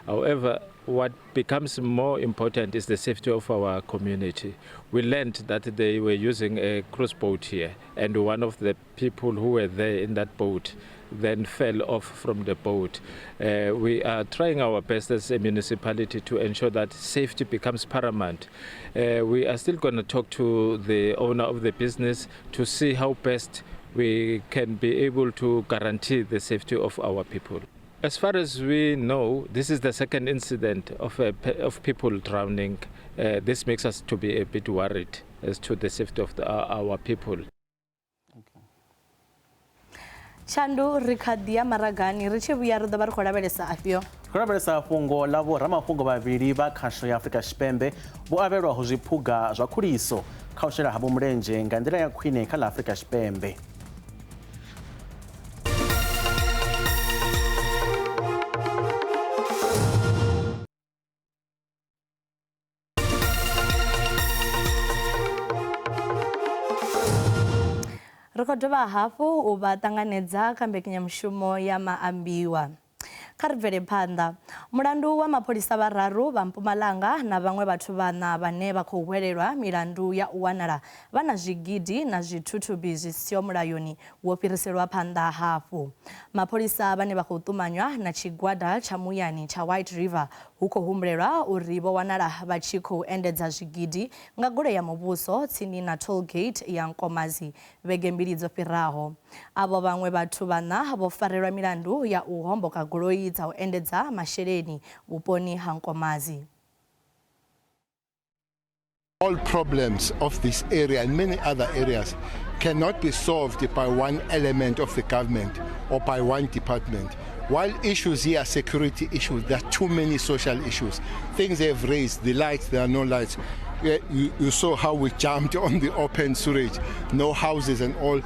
However, what becomes more important is the safety of our community. We learned that they were using a cruise boat here, and one of the people who were there in that boat then fell off from the boat. We are trying our best as a municipality to ensure that safety becomes paramount. We are still going to talk to the owner of the business to see how best we can be able to guarantee the safety of our people. As far as we know, this is the second incident of people drowning. This makes us to be a bit worried. as to the safety of our people. Tshandu ri kha ḓi ya maragani ri tshi vhuya ri ḓo vha ri khou lavhelesa afhio. Ri lavhelesa fhungo ḽa vhoramafhungo vhavhili vha khasho ya Afrika Tshipembe vho avhelwaho zwiphuga zwa khuliso kha u shela havho mulenzhe nga nḓila ya khwine kha ḽa Afrika Tshipembe. Ri khou dovha hafhu u vha ṱanganedza kha mbekanyamushumo ya maambiwa. Kha ri bvele phanḓa. Mulandu wa mapholisa vhararu vha Mpumalanga na vhaṅwe vhathu vhaṋa vhane vha khou hwelelwa milandu ya u wanala vha na zwigidi na zwithuthubi zwi siho mulayoni wo fhiriselwa phanḓa hafhu. Mapholisa vhane vha khou ṱumanywa na tshigwada tsha muyani tsha White River hu khou humbulelwa uri vho wanala vha tshi khou endedza zwigidi nga goloi ya muvhuso tsini na tollgate ya Nkomazi vhege mbili dzo fhiraho. Avho vhaṅwe vhathu vhaṋa vho farelwa milandu ya u homboka goloi dza u endedza masheleni vhuponi ha Nkomazi. All problems of this area and many other areas cannot be solved by one element of the government or by one department. While issues here are security issues, there are too many social issues. Things they have raised, the lights, there are no lights. You saw how we jumped on the open sewage, no houses and all.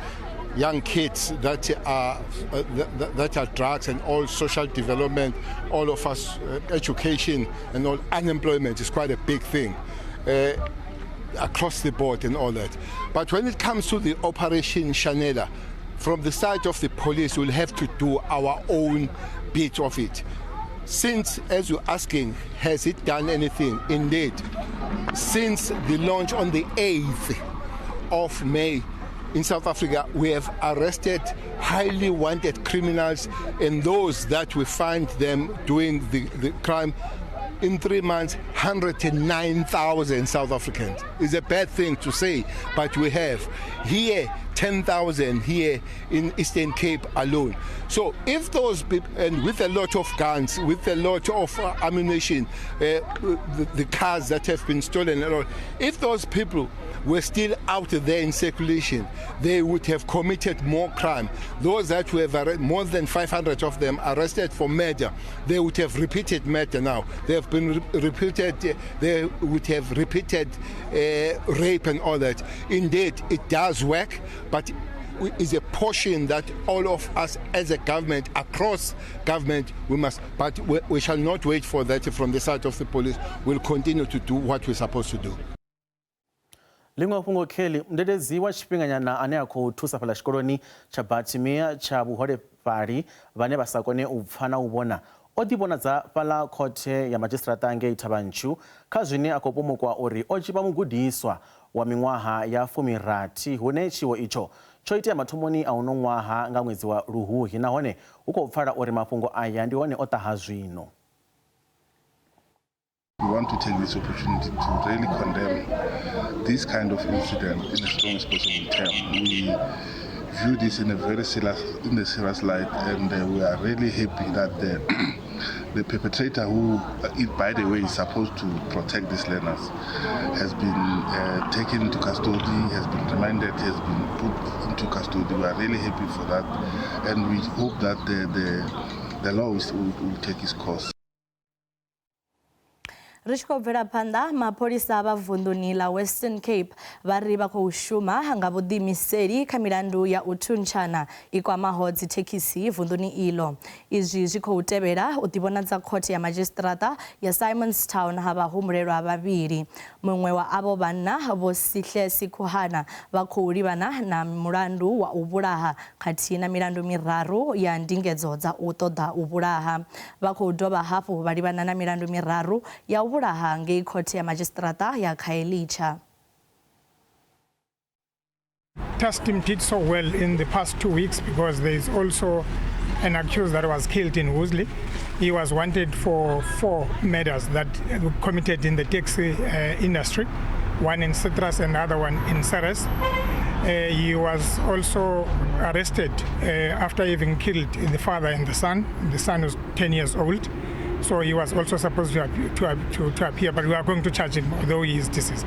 Young kids that are drugs and all social development, all of us, education and all, unemployment is quite a big thing across the board and all that. But when it comes to the Operation Shanela, from the side of the police, we'll have to do our own bit of it. Since, as you're asking, has it done anything? Indeed, since the launch on the 8th of May, in South Africa, we have arrested highly wanted criminals and those that we find them doing the crime. In 3 months, 109,000 South Africans. It's a bad thing to say, but we have here 10,000 here in Eastern Cape alone. So if those people, and with a lot of guns, with a lot of ammunition, the cars that have been stolen and all, if those people were still out there in circulation, they would have committed more crime. Those that were more than 500 of them arrested for murder, they would have repeated murder now. They have been repeated, they would have repeated rape and all that. Indeed, it does work, but is a portion that all of us as a government, across government, we must, but we shall not wait for that from the side of the police. We'll continue to do what we're supposed to do. Ḽiṅwe fhungo Kelly, mudededzi wa tshifhinganyana ane a khou thusa fhaḽa tshikoloni tsha Batimia tsha vhuholefhali vhane vha sa kone u pfa na u vhona o ḓivhonadza fhaḽa khothe ya madzhisiṱiraṱa ngei Thavhantshu kha zwine a khou pomokwa uri o tzhipa mugudiswa wa miṅwaha ya 16 hune tshiwo itsho tsho itea mathomoni a uno ṅwaha nga ṅwedzi wa Luhuhi nahone hu khou pfala uri mafhungo aya ndi hone o ṱaha zwino. We want to take this opportunity to really condemn this kind of incident in the strongest possible term. We view this in a very serious light, and we are really happy that the perpetrator, who, by the way, is supposed to protect these learners, has been taken into custody, has been remanded, has been put into custody. We are really happy for that, and we hope that the law will take its course. Ri tshi khou bvela phanḓa, mapholisa vha vunḓuni ḽa Western Cape vha ri vha khou shuma nga vhuḓiimiseli kha milandu ya u thuntshana i kwamaho dzithekhisi vunḓuni iḽo. Izwi zwi khou tevhela u ḓivhonadza khothe ya madzhisiṱiraṱa ya Simonstown ha vhahumbulelwa vhavhili. Muṅwe wa avho vhanna, Vho Sihle Sikhuhana, vha khou livhana na mulandu wa u vhulaha khathihi na milandu miraru ya ndingedzo dza u ṱoḓa u vhulaha. Vha khou dovha hafhu vha livhana na milandu miraru ya u vhulaha ngei khothe ya madzhisiṱiraṱa ya Khayelitsha. Task team did so well in the past 2 weeks because there is also an accused that was killed in Woolsey. He was wanted for 4 murders that were committed in the taxi industry, one in Citrus and the other one in Ceres. He was also arrested after having killed the father and the son. The son was 10 years old. So he was also supposed to appear, but we are going to charge him, although he is deceased.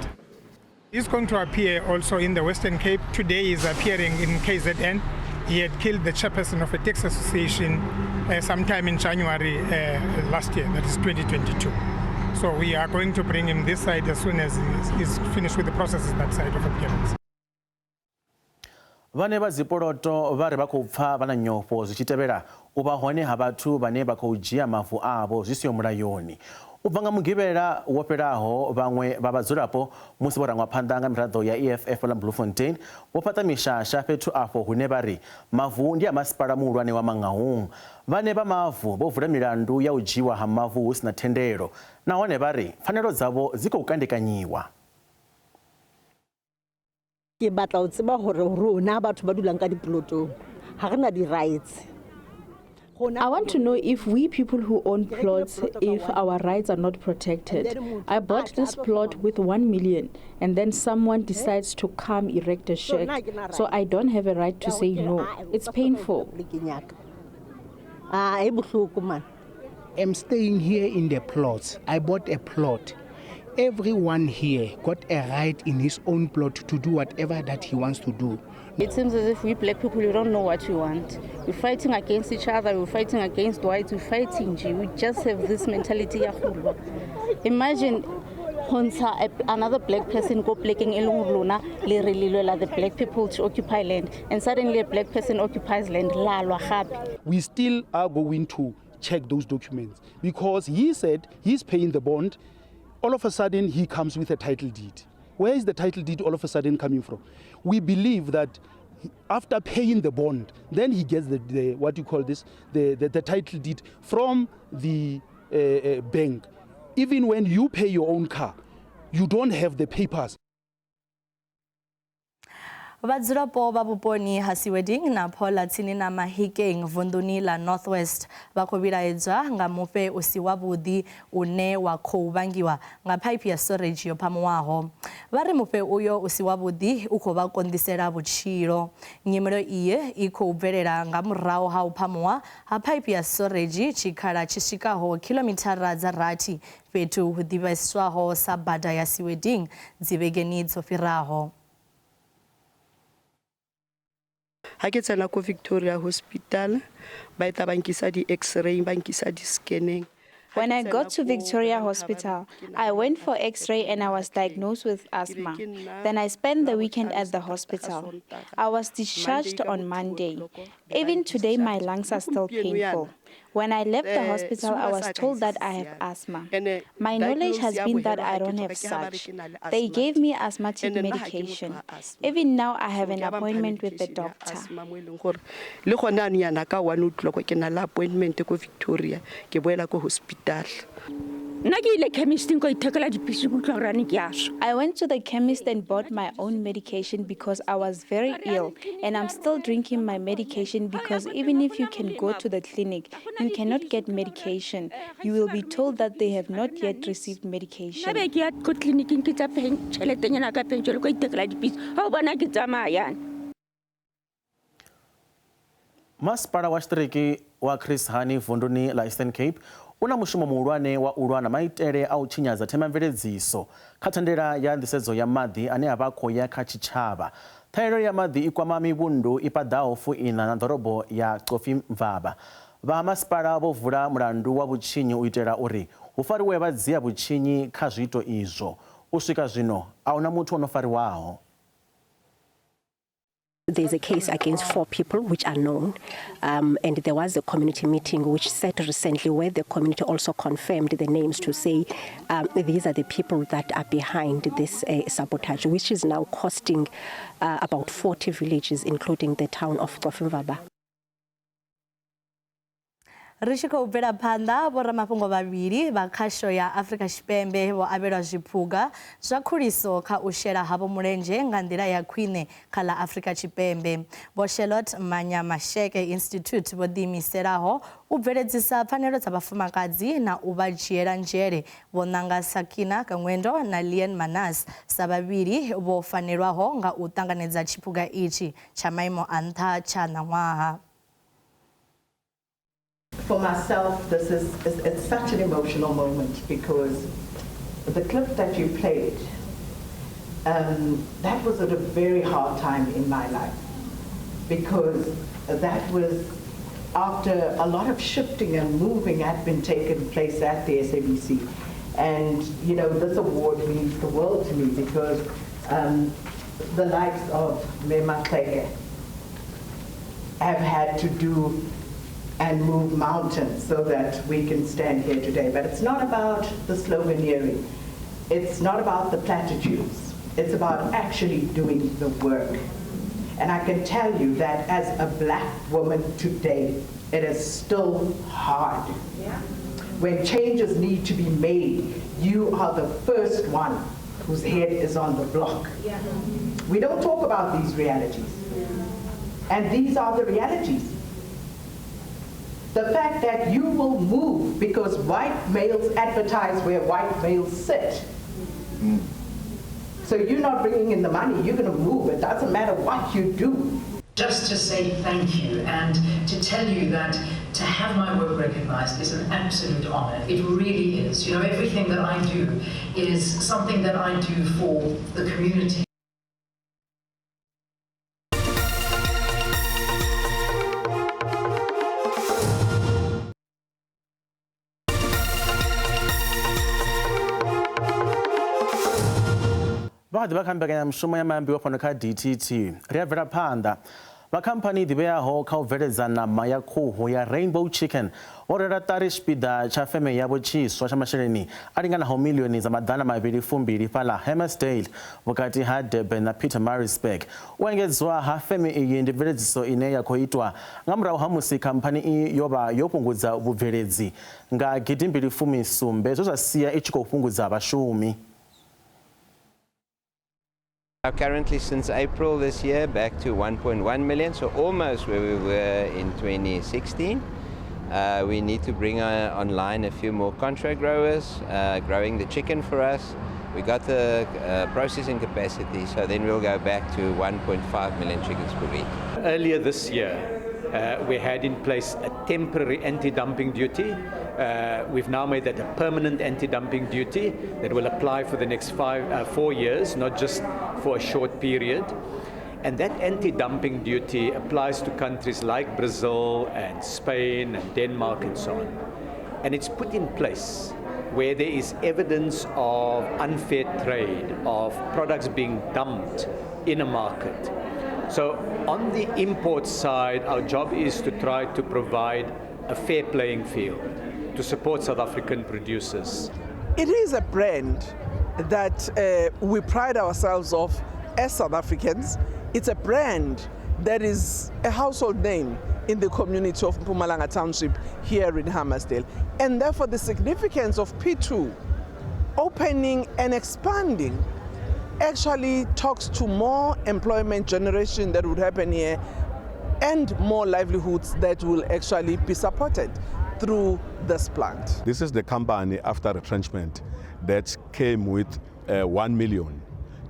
He's going to appear also in the Western Cape. Today he's appearing in KZN. He had killed the chairperson of a tax association sometime in January last year, that is 2022. So we are going to bring him this side as soon as he's finished with the processes that side of appearance. Vhane vha dzipoloto vha ri vha khou pfa vha na nyofho zwi tshi tevhela u vha hone ha vhathu vhane vha khou dzhia mavu avho zwi siho mulayoni. U bva nga mugivhela wo fhelaho vhaṅwe vha vhadzulapo musi vho rangwa phanḓa nga miraḓo ya EFF ḽa Bloemfontein vho fhaṱa mishasha fhethu afho hune vha ri mavu ndi a masipala muhulwane wa Mangaung. Vhane vha mavu vho vula milandu ya u dzhiwa ha mavu hu sina thendelo nahone vha ri pfanelo dzavho dzi khou kandekanyiwa. Ke batla ho tseba hore rona batho ba dulang ka diplotong ha re na di-rights. I want to know if we people who own plots, if our rights are not protected. I bought this plot with 1 million and then someone decides to come erect a shack. So I don't have a right to say no. It's painful. I'm staying here in the plots. I bought a plot. Everyone here got a right in his own plot to do whatever that he wants to do. It seems as if we black people, we don't know what we want. We're fighting against each other, we're fighting against whites, we're fighting. We just have this mentality. Imagine another black person go plaking the black people to occupy land, and suddenly a black person occupies land. We still are going to check those documents because he said he's paying the bond. All of a sudden, he comes with a title deed. Where is the title deed all of a sudden coming from? We believe that after paying the bond, then he gets the what you call this, the title deed from the bank. Even when you pay your own car, you don't have the papers. Vhadzulapo vha vhuponi ha Siweding na Phola tsini na Mahikeng vunduni ḽa Northwest vha khou vhilaedzwa nga mufhe u si wavhuḓi une wa khou vhangiwa nga phaiphi ya storage yo phamuwaho. Vha ri mufhe uyo u si wavhuḓi u khou vha konḓisela vhutshilo. Nyimelo iyi i khou bvelela nga murahu ha u phamuwa ha phaiphi ya storage tshikhala tshi swikaho khilomithara dza 6 fhethu hu ḓivheswaho sa bada ya Siweding dzivhegeni dzo fhiraho. Ha ke tsena ko Victoria Hospital ba etla ba nkisa di x-ray ba nkisa di scanning. When I got to Victoria Hospital, I went for x-ray and I was diagnosed with asthma. Then I spent the weekend at the hospital. I was discharged on Monday. Even today, my lungs are still painful. When I left the hospital, I was told that I have asthma. My knowledge has been that I don't have such. They gave me asthmatic medication. Even now, I have an appointment with the doctor. Le gona yana ka 1 o'clock ke na le appointment ko Victoria ke boela ko hospital. I went to the chemist and bought my own medication because I was very ill, and I'm still drinking my medication because even if you can go to the clinic, you cannot get medication. You will be told that they have not yet received medication. Masipala wa tshiṱiriki wa Chris Hani vunduni ḽa Eastern Cape una mushumo muhulwane wa u lwa na maitele a u tshinyadza themamveledziso kha thandela ya nḓisedzo ya maḓi ane a vha khou ya kha tshitshavha. Ṱhahelelo ya maḓi i kwama mivhundu i paḓaho 14 na ḓorobo ya Cofimvaba. Vha masipala vho vula mulandu wa vhutshinyi u itela uri hu fariwe vhadzia vhutshinyi kha zwiito izwo. U swika zwino a huna muthu o no fariwaho. There's a case against 4 people which are known, and there was a community meeting which sat recently where the community also confirmed the names to say these are the people that are behind this sabotage, which is now costing about 40 villages, including the town of Cofimvaba. Ri tshi khou bvela phanḓa, vhoramafhungo vhavhili vha khasho ya Afrika Tshipembe vho avhelwa zwiphuga zwa khuliso kha u shela havho mulenzhe nga nḓila ya khwine kha ḽa Afrika Tshipembe. Vho Charlotte Manyamasheke Institute vho ḓiimiselaho u bveledzisa pfanelo dza vhafumakadzi na u vha dzhiela nzhele vho nanga Sakina Kangwendo na Lien Manas sa vhavhili vho fanelwaho nga u ṱanganedza tshiphuga itshi tsha maimo a nṱha tsha ṋaṅwaha. For myself, this is it's such an emotional moment because the clip that you played That was at a very hard time in my life, because that was after a lot of shifting and moving had been taken place at the SABC. And, you know, this award means the world to me, because the likes of Maxeke have had to do and move mountains so that we can stand here today. But it's not about the sloganeering. It's not about the platitudes. It's about actually doing the work. And I can tell you that as a black woman today, it is still hard. Yeah. When changes need to be made, you are the first one whose head is on the block. Yeah. We don't talk about these realities. Yeah. And these are the realities. The fact that you will move because white males advertise where white males sit. Mm. So you're not bringing in the money, you're going to move. It doesn't matter what you do. Just to say thank you and to tell you that to have my work recognized is an absolute honor. It really is. You know, everything that I do is something that I do for the community. Vha ḓivha kha mbekanyamushumo ya maambiwa fhano kha DTT ri a bvela phanḓa. Vha khamphani i ḓivheaho kha u bveledza ṋama ya khuhu ya Rainbow Chicken vho rwela ṱari tshipiḓa tsha feme yavho tshiswa tsha masheleni a linganaho milioni dza 220 fhaḽa Hammersdale vhukati ha Durban na Pietermaritzburg. U engedzwa ha feme iyi ndi mveledziso ine ya khou itwa nga murahu ha musi khamphani iyi yo vha yo fhungudza vhubveledzi nga 2017 zwe zwa sia i tshi khou fhungudza vhashumi. Currently, since April this year, back to 1.1 million, so almost where we were in 2016. We need to bring online a few more contract growers, growing the chicken for us. We got the processing capacity, so then we'll go back to 1.5 million chickens per week. Earlier this year, we had in place a temporary anti-dumping duty. We've now made that a permanent anti-dumping duty that will apply for the next 4 years, not just for a short period. And that anti-dumping duty applies to countries like Brazil and Spain and Denmark and so on. And it's put in place where there is evidence of unfair trade, of products being dumped in a market. So on the import side, our job is to try to provide a fair playing field to support South African producers. It is a brand that we pride ourselves of as South Africans. It's a brand that is a household name in the community of Mpumalanga Township here in Hammersdale. And therefore the significance of P2 opening and expanding actually talks to more employment generation that would happen here and more livelihoods that will actually be supported through this plant. This is the company after retrenchment that came with 1 million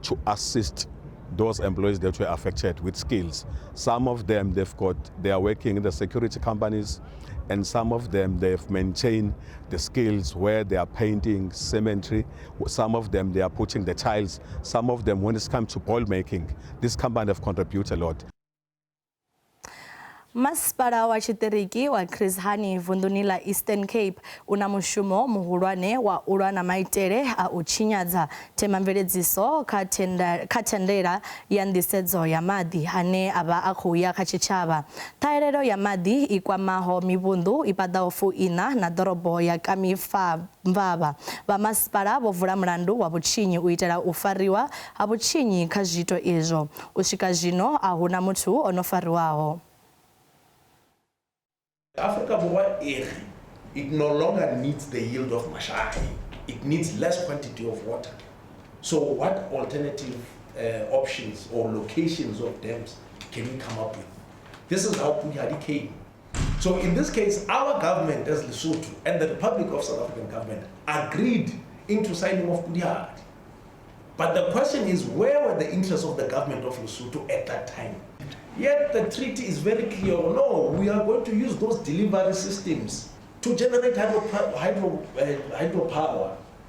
to assist those employees that were affected with skills. Some of them they are working in the security companies, and some of them they've maintained the skills where they are painting cemetery. Some of them they are putting the tiles. Some of them, when it comes to ball making, this company have contributed a lot. Masipala wa tshiṱiriki wa Chris Hani vunduni ḽa Eastern Cape una mushumo muhulwane wa u lwa na maitele a u tshinyadza themamveledziso kha thendela ya nḓisedzo ya maḓi ane a vha a khou ya kha tshitshavha. Ṱhahelelo ya maḓi i kwamaho mivhundu i paḓaho 14 na ḓorobo ya Kamifamvava. Vha masipala vho vula mulandu wa vhutshinyi u itela u fariwa ha vhutshinyi kha zwiito izwo. U swika zwino a huna muthu o no fariwaho. Africa Borwa, it no longer needs the yield of Mashai. It needs less quantity of water. So what alternative options or locations of dams can we come up with? This is how Polihali came. So in this case, our government as Lesotho and the Republic of South African government agreed into signing of Polihali. But the question is, where were the interests of the government of Lesotho at that time? Yet the treaty is very clear. No, we are going to use those delivery systems to generate hydropower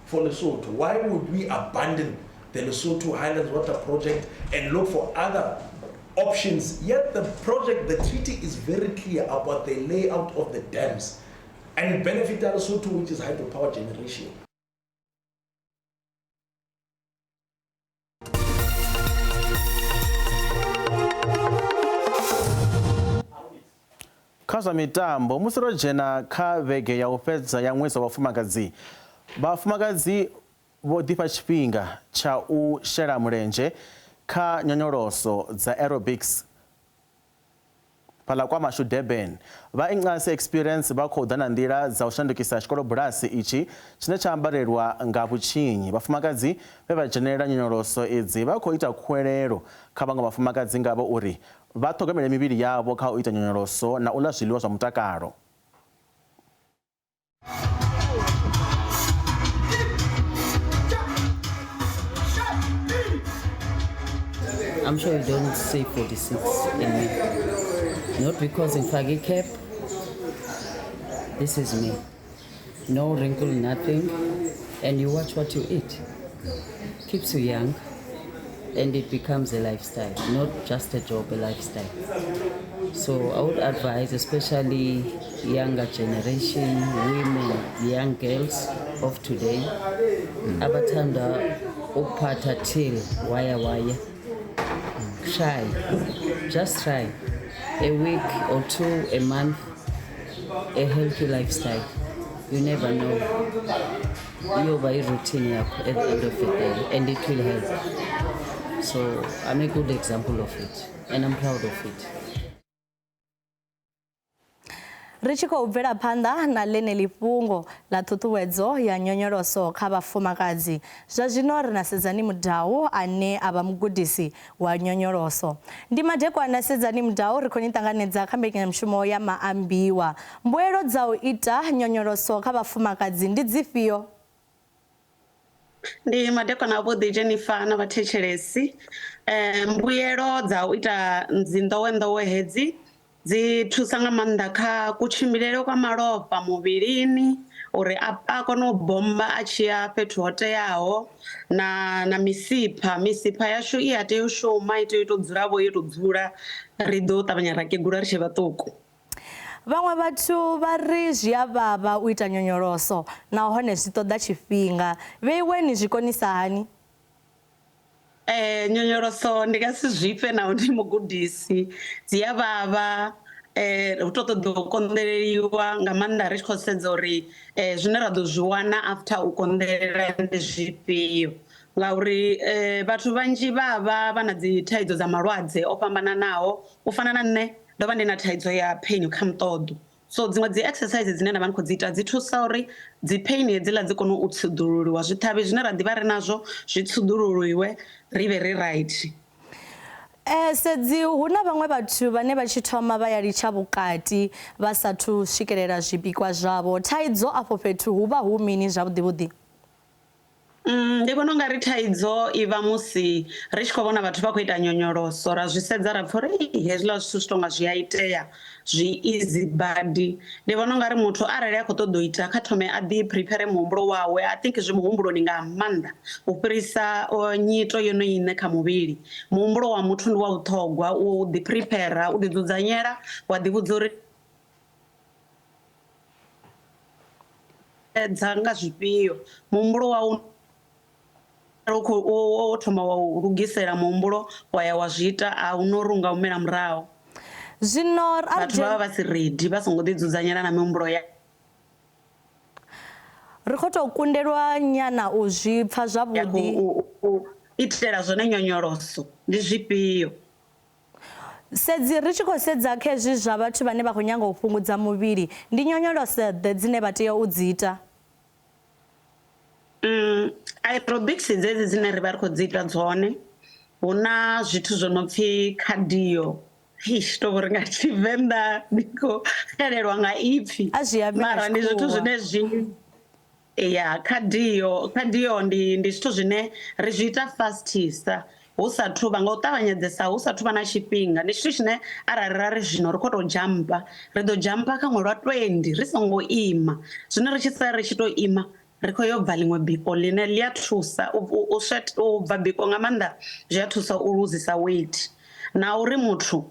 for Lesotho. Why would we abandon the Lesotho Highlands Water Project and look for other options. Yet the project, the treaty is very clear about the layout of the dams and it benefits Lesotho, which is hydropower generation. Kha zwa mitambo, musi ro dzhena kha vhege ya u fhedza ya ṅwedzi wa vhafumakadzi, vhafumakadzi vho ḓifha tshifhinga tsha u shela mulenzhe kha nyonyoloso dza aerobics fhaḽa kwa Mashu Durban. Vha Inqasi Experience vha khou ḓa na nḓila dza u shandukisa tshikolobulasi itshi tshine tsha ambarelwa nga vhutshinyi. Vhafumakadzi vhe vha dzhenelela nyonyoloso idzi vha khou ita khuwelelo kha vhaṅwe vhafumakadzi ngavho uri vha ṱhogomele mivhili yavho kha u ita nyonyoloso na u ḽa zwiḽiwa zwa mutakalo. I'm sure you don't see 46 in me. Not because in fagi cap. This is me. No wrinkle, nothing. And you watch what you eat. Keeps you young. And it becomes a lifestyle, not just a job, a lifestyle. So I would advise, especially younger generation, women, young girls of today, abathanda ukuphatha till waya waya. Try, just try. A week or two, a month, a healthy lifestyle. You never know. Iyoba i-routine yakho at the end of the day, and it will help. So I'm a good example of it, and I'm proud of it. Ri tshi khou bvela phanḓa na ḽeneḽi fhungo ḽa ṱhuṱhuwedzo ya nyonyoloso kha vhafumakadzi. Zwa zwino ri na Sedzani Mudau ane a vha mugudisi wa nyonyoloso. Ndi madekwana Sedzani Mudau, ri khou ni ṱanganedza kha mbekanyamushumo ya Maambiwa. Mbuelo dza u ita nyonyoloso kha vhafumakadzi ndi dzifhio? Ndi madekwana avhuḓi Jennifer na vhathetshelesi. Mbuyelo dza u ita dzi nḓowenḓowe hedzi dzi thusa nga maanḓa kha kutshimbilele kwa malofha muvhilini uri a kone u bomba a tshi ya fhethu ho teaho, na misipha. Misipha yashu i a tea u shuma, i tea u tou dzula vho yo tou dzula, ri ḓo ṱavhanya ra kegula ri tshe vhaṱuku. Vhaṅwe vhathu vha ri zwi a vhavha u ita nyonyoloso nahone zwi ṱoḓa tshifhinga. Vheiwe ni zwi konisa hani? Nyonyoloso ndi nga si zwifhe naho ndi mugudisi, dzi a vhavha, hu to ṱoḓa u konḓeleliwa nga maanḓa ri tshi khou sedza uri zwine ra ḓo zwi wana after u konḓelela ndi zwifhio. Ngauri vhathu vhanzhi vha vha vha na dzi thaidzo dza malwadze o fhambananaho, u fana na nṋe ndo vha ndi na thaidzo ya pain kha muṱoḓo. So dziṅwe dzi exercise dzine nda vha ndi khou dzi ita dzi thusa uri dzi pain hedziḽa dzi kone u tsiḓululiwa, zwiṱhavhi zwine ra ḓivha ri nazwo zwi tsiḓululiwe ri vhe ri right. Sedzi hu na vhaṅwe vhathu vhane vha tshi thoma vha ya litsha vhukati vha sathu swikelela zwipikwa zwavho. Thaidzo afho fhethu hu vha hu mini zwavhuḓi vhuḓi? Ndi vhona u nga ri thaidzo i vha musi ri tshi khou vhona vhathu vha khou ita nyonyoloso, ra zwi sedza ra pfha uri hezwiḽa zwithu zwi tonga zwi a itea, zwi easy badi. Ndi vhona u nga ri muthu arali a khou ṱoḓa u ita kha thome a ḓi prepare muhumbulo wawe. I think zwi muhumbuloni nga maanḓa u fhirisa nyito yono iṋe kha muvhili. Muhumbulo wa muthu ndi wa vhuṱhogwa, u ḓi prepare, u ḓi dzudzanyela, wa ḓi vhudza uri dza nga zwifhio. Muhumbulo wau u thoma wa u lugisela muhumbulo wa ya wa zwi ita, a hu na uri u nga humela murahu. Zwino vhathu vha vha vha si ready, vha songo ḓi dzudzanyela na mihumbulo ya. Ri khou tou kundelwa nyana u zwi pfa zwavhuḓi. U itela zwone nyonyoloso ndi zwifhio? Sedzi ri tshi khou sedza kha hezwi zwa vhathu vhane vha khou nyanga u fhungudza muvhili, ndi nyonyoloso ḓe dzine vha tea u dzi ita? Aerobics dzedzi dzine ri vha ri khou dzi ita dzone, hu na zwithu zwo no pfi cardio. Eish, to vhori nga Tshivenḓa ndi khou xelelwa nga ipfi. A zwi ambi nga Mara ndi zwithu tshikhuwa. zwine zwi ya cardio, cardio ndi zwithu zwine ri zwi ita fastisa hu sathu vha nga u ṱavhanyedzesa, hu sathu vha na tshifhinga. Ndi tshithu tshine arali ra ri zwino ri khou tou dzhampa, ri ḓo dzhampa kha ṅwe lwa 20 ri songo ima. Zwino ri tshi sala ri tshi tou ima, Ri khou yo bva ḽiṅwe biko ḽine ḽi a thusa u sweat u bva biko nga maanḓa zwi a thusa u luzisa weight na uri muthu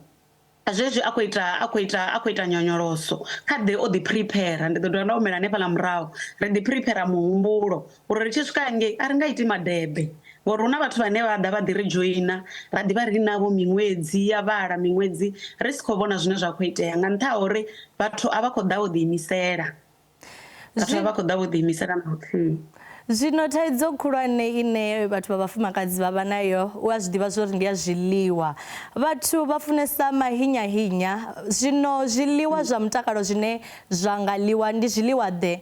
zwezwi a khou ita a khou ita a khou ita nyonyoloso kha ḓe o ḓi prepare ndi ḓo dovha nda humela hanefhaḽa murahu ri ḓi prepare muhumbulo uri ri tshi swika hangei a ri nga iti madebe ngori hu na vhathu vhane vha ḓa vha ḓi ri dzhoina ra ḓi vha ri navho miṅwedzi ya vhala miṅwedzi ri si khou vhona zwine zwa khou itea nga nṱha ha uri vhathu a vha khou ḓa vho ḓiimisela. Vhathu vha khou ḓa vho ḓiimisela na luthihi. Zwino thaidzo khulwane ine vhathu vha vhafumakadzi vha vha nayo u a zwi ḓivha zwa uri ndi ya zwiḽiwa. Vhathu vha funesa mahinyahinya, zwino zwiḽiwa zwa mutakalo zwine zwa nga ḽiwa ndi zwiḽiwa ḓe?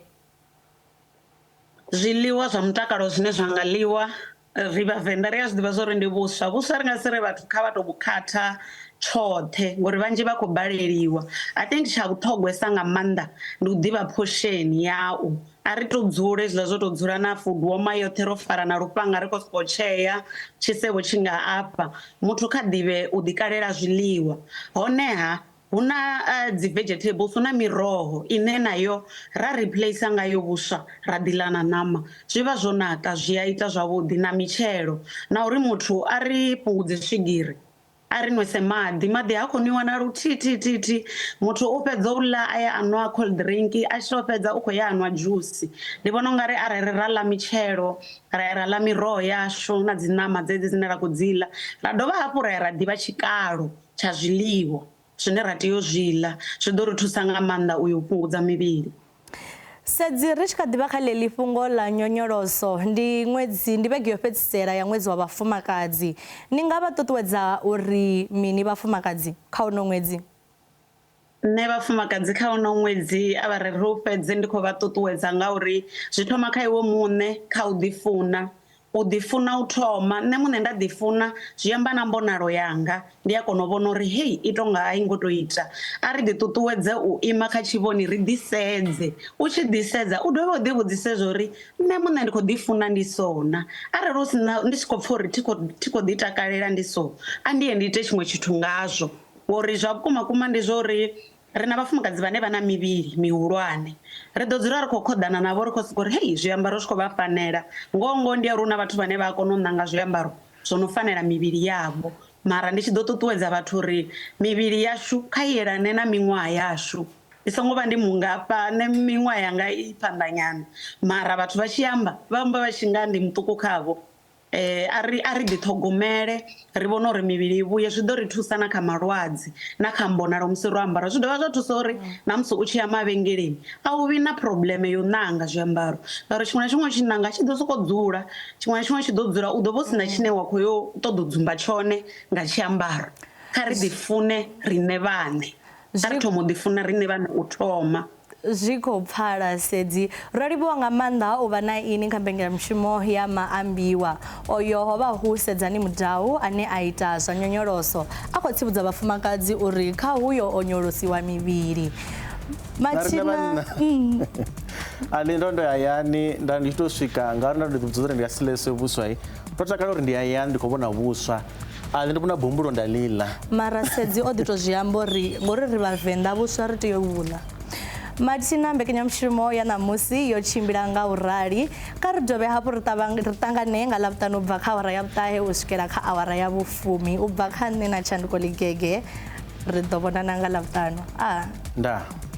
Zwiḽiwa zwa mutakalo zwine zwa nga ḽiwa Ri Vhavenḓa ri a zwi ḓivha zwa uri ndi vhuswa, vhuswa ri nga si ri vhathu kha vha tou vhu khatha tshoṱhe ngori vhanzhi vha khou baleliwa. I think tsha vhuṱhogwesa nga maanḓa ndi u ḓivha phosheni yau, a ri tou dzula hezwiḽa zwo tou dzula na food warmer yoṱhe ro fara na lufhanga ri khou sokou tshea tshisevho tshi nga afha. Muthu kha ḓivhe u ḓi kalela zwiḽiwa honeha Hu na dzi vegetables, hu na miroho ine nayo ra replacer ngayo vhuswa ra ḓi ḽa na ṋama zwi vha zwo naka zwi a ita zwavhuḓi na mitshelo na uri muthu a ri fhungudze swigiri a ri nwese maḓi, maḓi ha khou nwiwa na luthihi thi thi thi muthu u fhedza u ḽa a ya a nwa cold drink a tshi to fhedza u khou ya a nwa dzhusi. Ndi vhona ungari arali ra ḽa mitshelo ra ya ra ḽa miroho yashu na dzi ṋama dzedzi dzine ra khou dzi ḽa ra dovha hafhu ra ya ra ḓivha tshikalo tsha zwiḽiwa zwine ra tea u zwi ḽa zwi ḓo ri thusa nga maanḓa u yo fhungudza mivhili. Sedzi ri tshi kha ḓi vha kha ḽeḽi fhungo ḽa nyonyoloso, ndi ṅwedzi ndi vhege yo fhedzisela ya ṅwedzi wa vhafumakadzi. Ni nga vha ṱuṱuwedza uri mini vhafumakadzi kha uno ṅwedzi? Nṋe vhafumakadzi kha uno ṅwedzi a vha ri ri u fhedze ndi khou vha ṱuṱuwedza nga uri zwi thoma kha iwe muṋe kha u ḓifuna U ḓifuna u thoma, nṋe muṋe nda ḓifuna zwi amba na mbonalo yanga, ndi a kona u vhona uri hei i tou nga a i ngo tou ita. A ri ḓiṱuṱuwedze u ima kha tshivhoni ri ḓisedze, u tshi ḓisedza u dovhe u ḓivhudzise zwa uri nṋe muṋe ndi khou ḓifuna ndi so na, arali hu si na ndi tshi khou pfha uri thi khou thi khou ḓitakalela ndi so, a ndi ye ndi ite tshiṅwe tshithu ngazwo ngori zwa vhukuma kuma ndi zwa uri Ri na vhafumakadzi vhane vha na mivhili mihulwane. Ri ḓo dzula ri khou khoḓana navho ri khou sokou ri, Hei, zwiambaro zwi khou vha fanela. Ngoho ngoho ndi ya uri hu na vhathu vhane vha a kona u ṋanga zwiambaro zwo no fanela mivhili yavho. Mara ndi tshi ḓo ṱuṱuwedza vhathu uri mivhili yashu kha i yelane na miṅwaha yashu. Ndi songo vha ndi mungafha, nṋe miṅwaha yanga i phanḓa nyana. Mara vhathu vha tshi amba, vha amba vha tshi nga ndi muṱuku khavho. Eh, a ri a ri ḓiṱhogomele ri vhone uri mivhili i vhuye zwi ḓo ri thusa na kha malwadze na kha mbonalo musi ro ambara zwi dovha zwa thusa uri na musi u tshi ya mavhengeleni a u vhi na probleme yo ṋanga zwiambaro ngauri tshiṅwe na tshiṅwe tshi ṋanga tshi ḓo sokou dzula tshiṅwe na tshiṅwe tshi ḓo dzula u ḓo vha u si na tshine wa khou yo ṱoḓa u dzumba tshone nga tshiambaro kha ri ḓifune riṋe vhaṋe kha ri thoma u ḓifuna riṋe vhaṋe u thoma. Zwi khou pfala Sedzi. Ro livhuwa nga maanḓa u vha na ini kha mbengeyamushumo ya maambiwa. Oyo ho vha hu Sedzani Mudau ane a ita zwa nyonyoloso. A khou tsivhudza vhafumakadzi uri kha hu yo onyolosiwa mivhili. Mathina A ndi ndo ndo ya hayani nda ndi tshi tou swika ngauri nda ndo ḓivhudza uri ndi nga si ḽese vhuswa ndo takala uri ndi hayani ndi khou vhona vhuswa a nṋe ndi vhona bumbulo nda ḽi ḽa. Mara Sedzi o ḓi tou zwi amba uri ngori ri Vhavenḓa vhuswa ri tea u vhu ḽa. Mathina mbekanyamushumo ya ṋamusi yo tshimbila nga u rali. Kha ri dovhe hafhu ri ṱangane nga Ḽavhuṱanu u bva kha awara ya vhuṱahe u swikela kha awara ya vhufumi. U bva kha nṋe na Tshanduko Ligege ri ḓo vhonana nga Ḽavhuṱanu. Aa. Ndaa.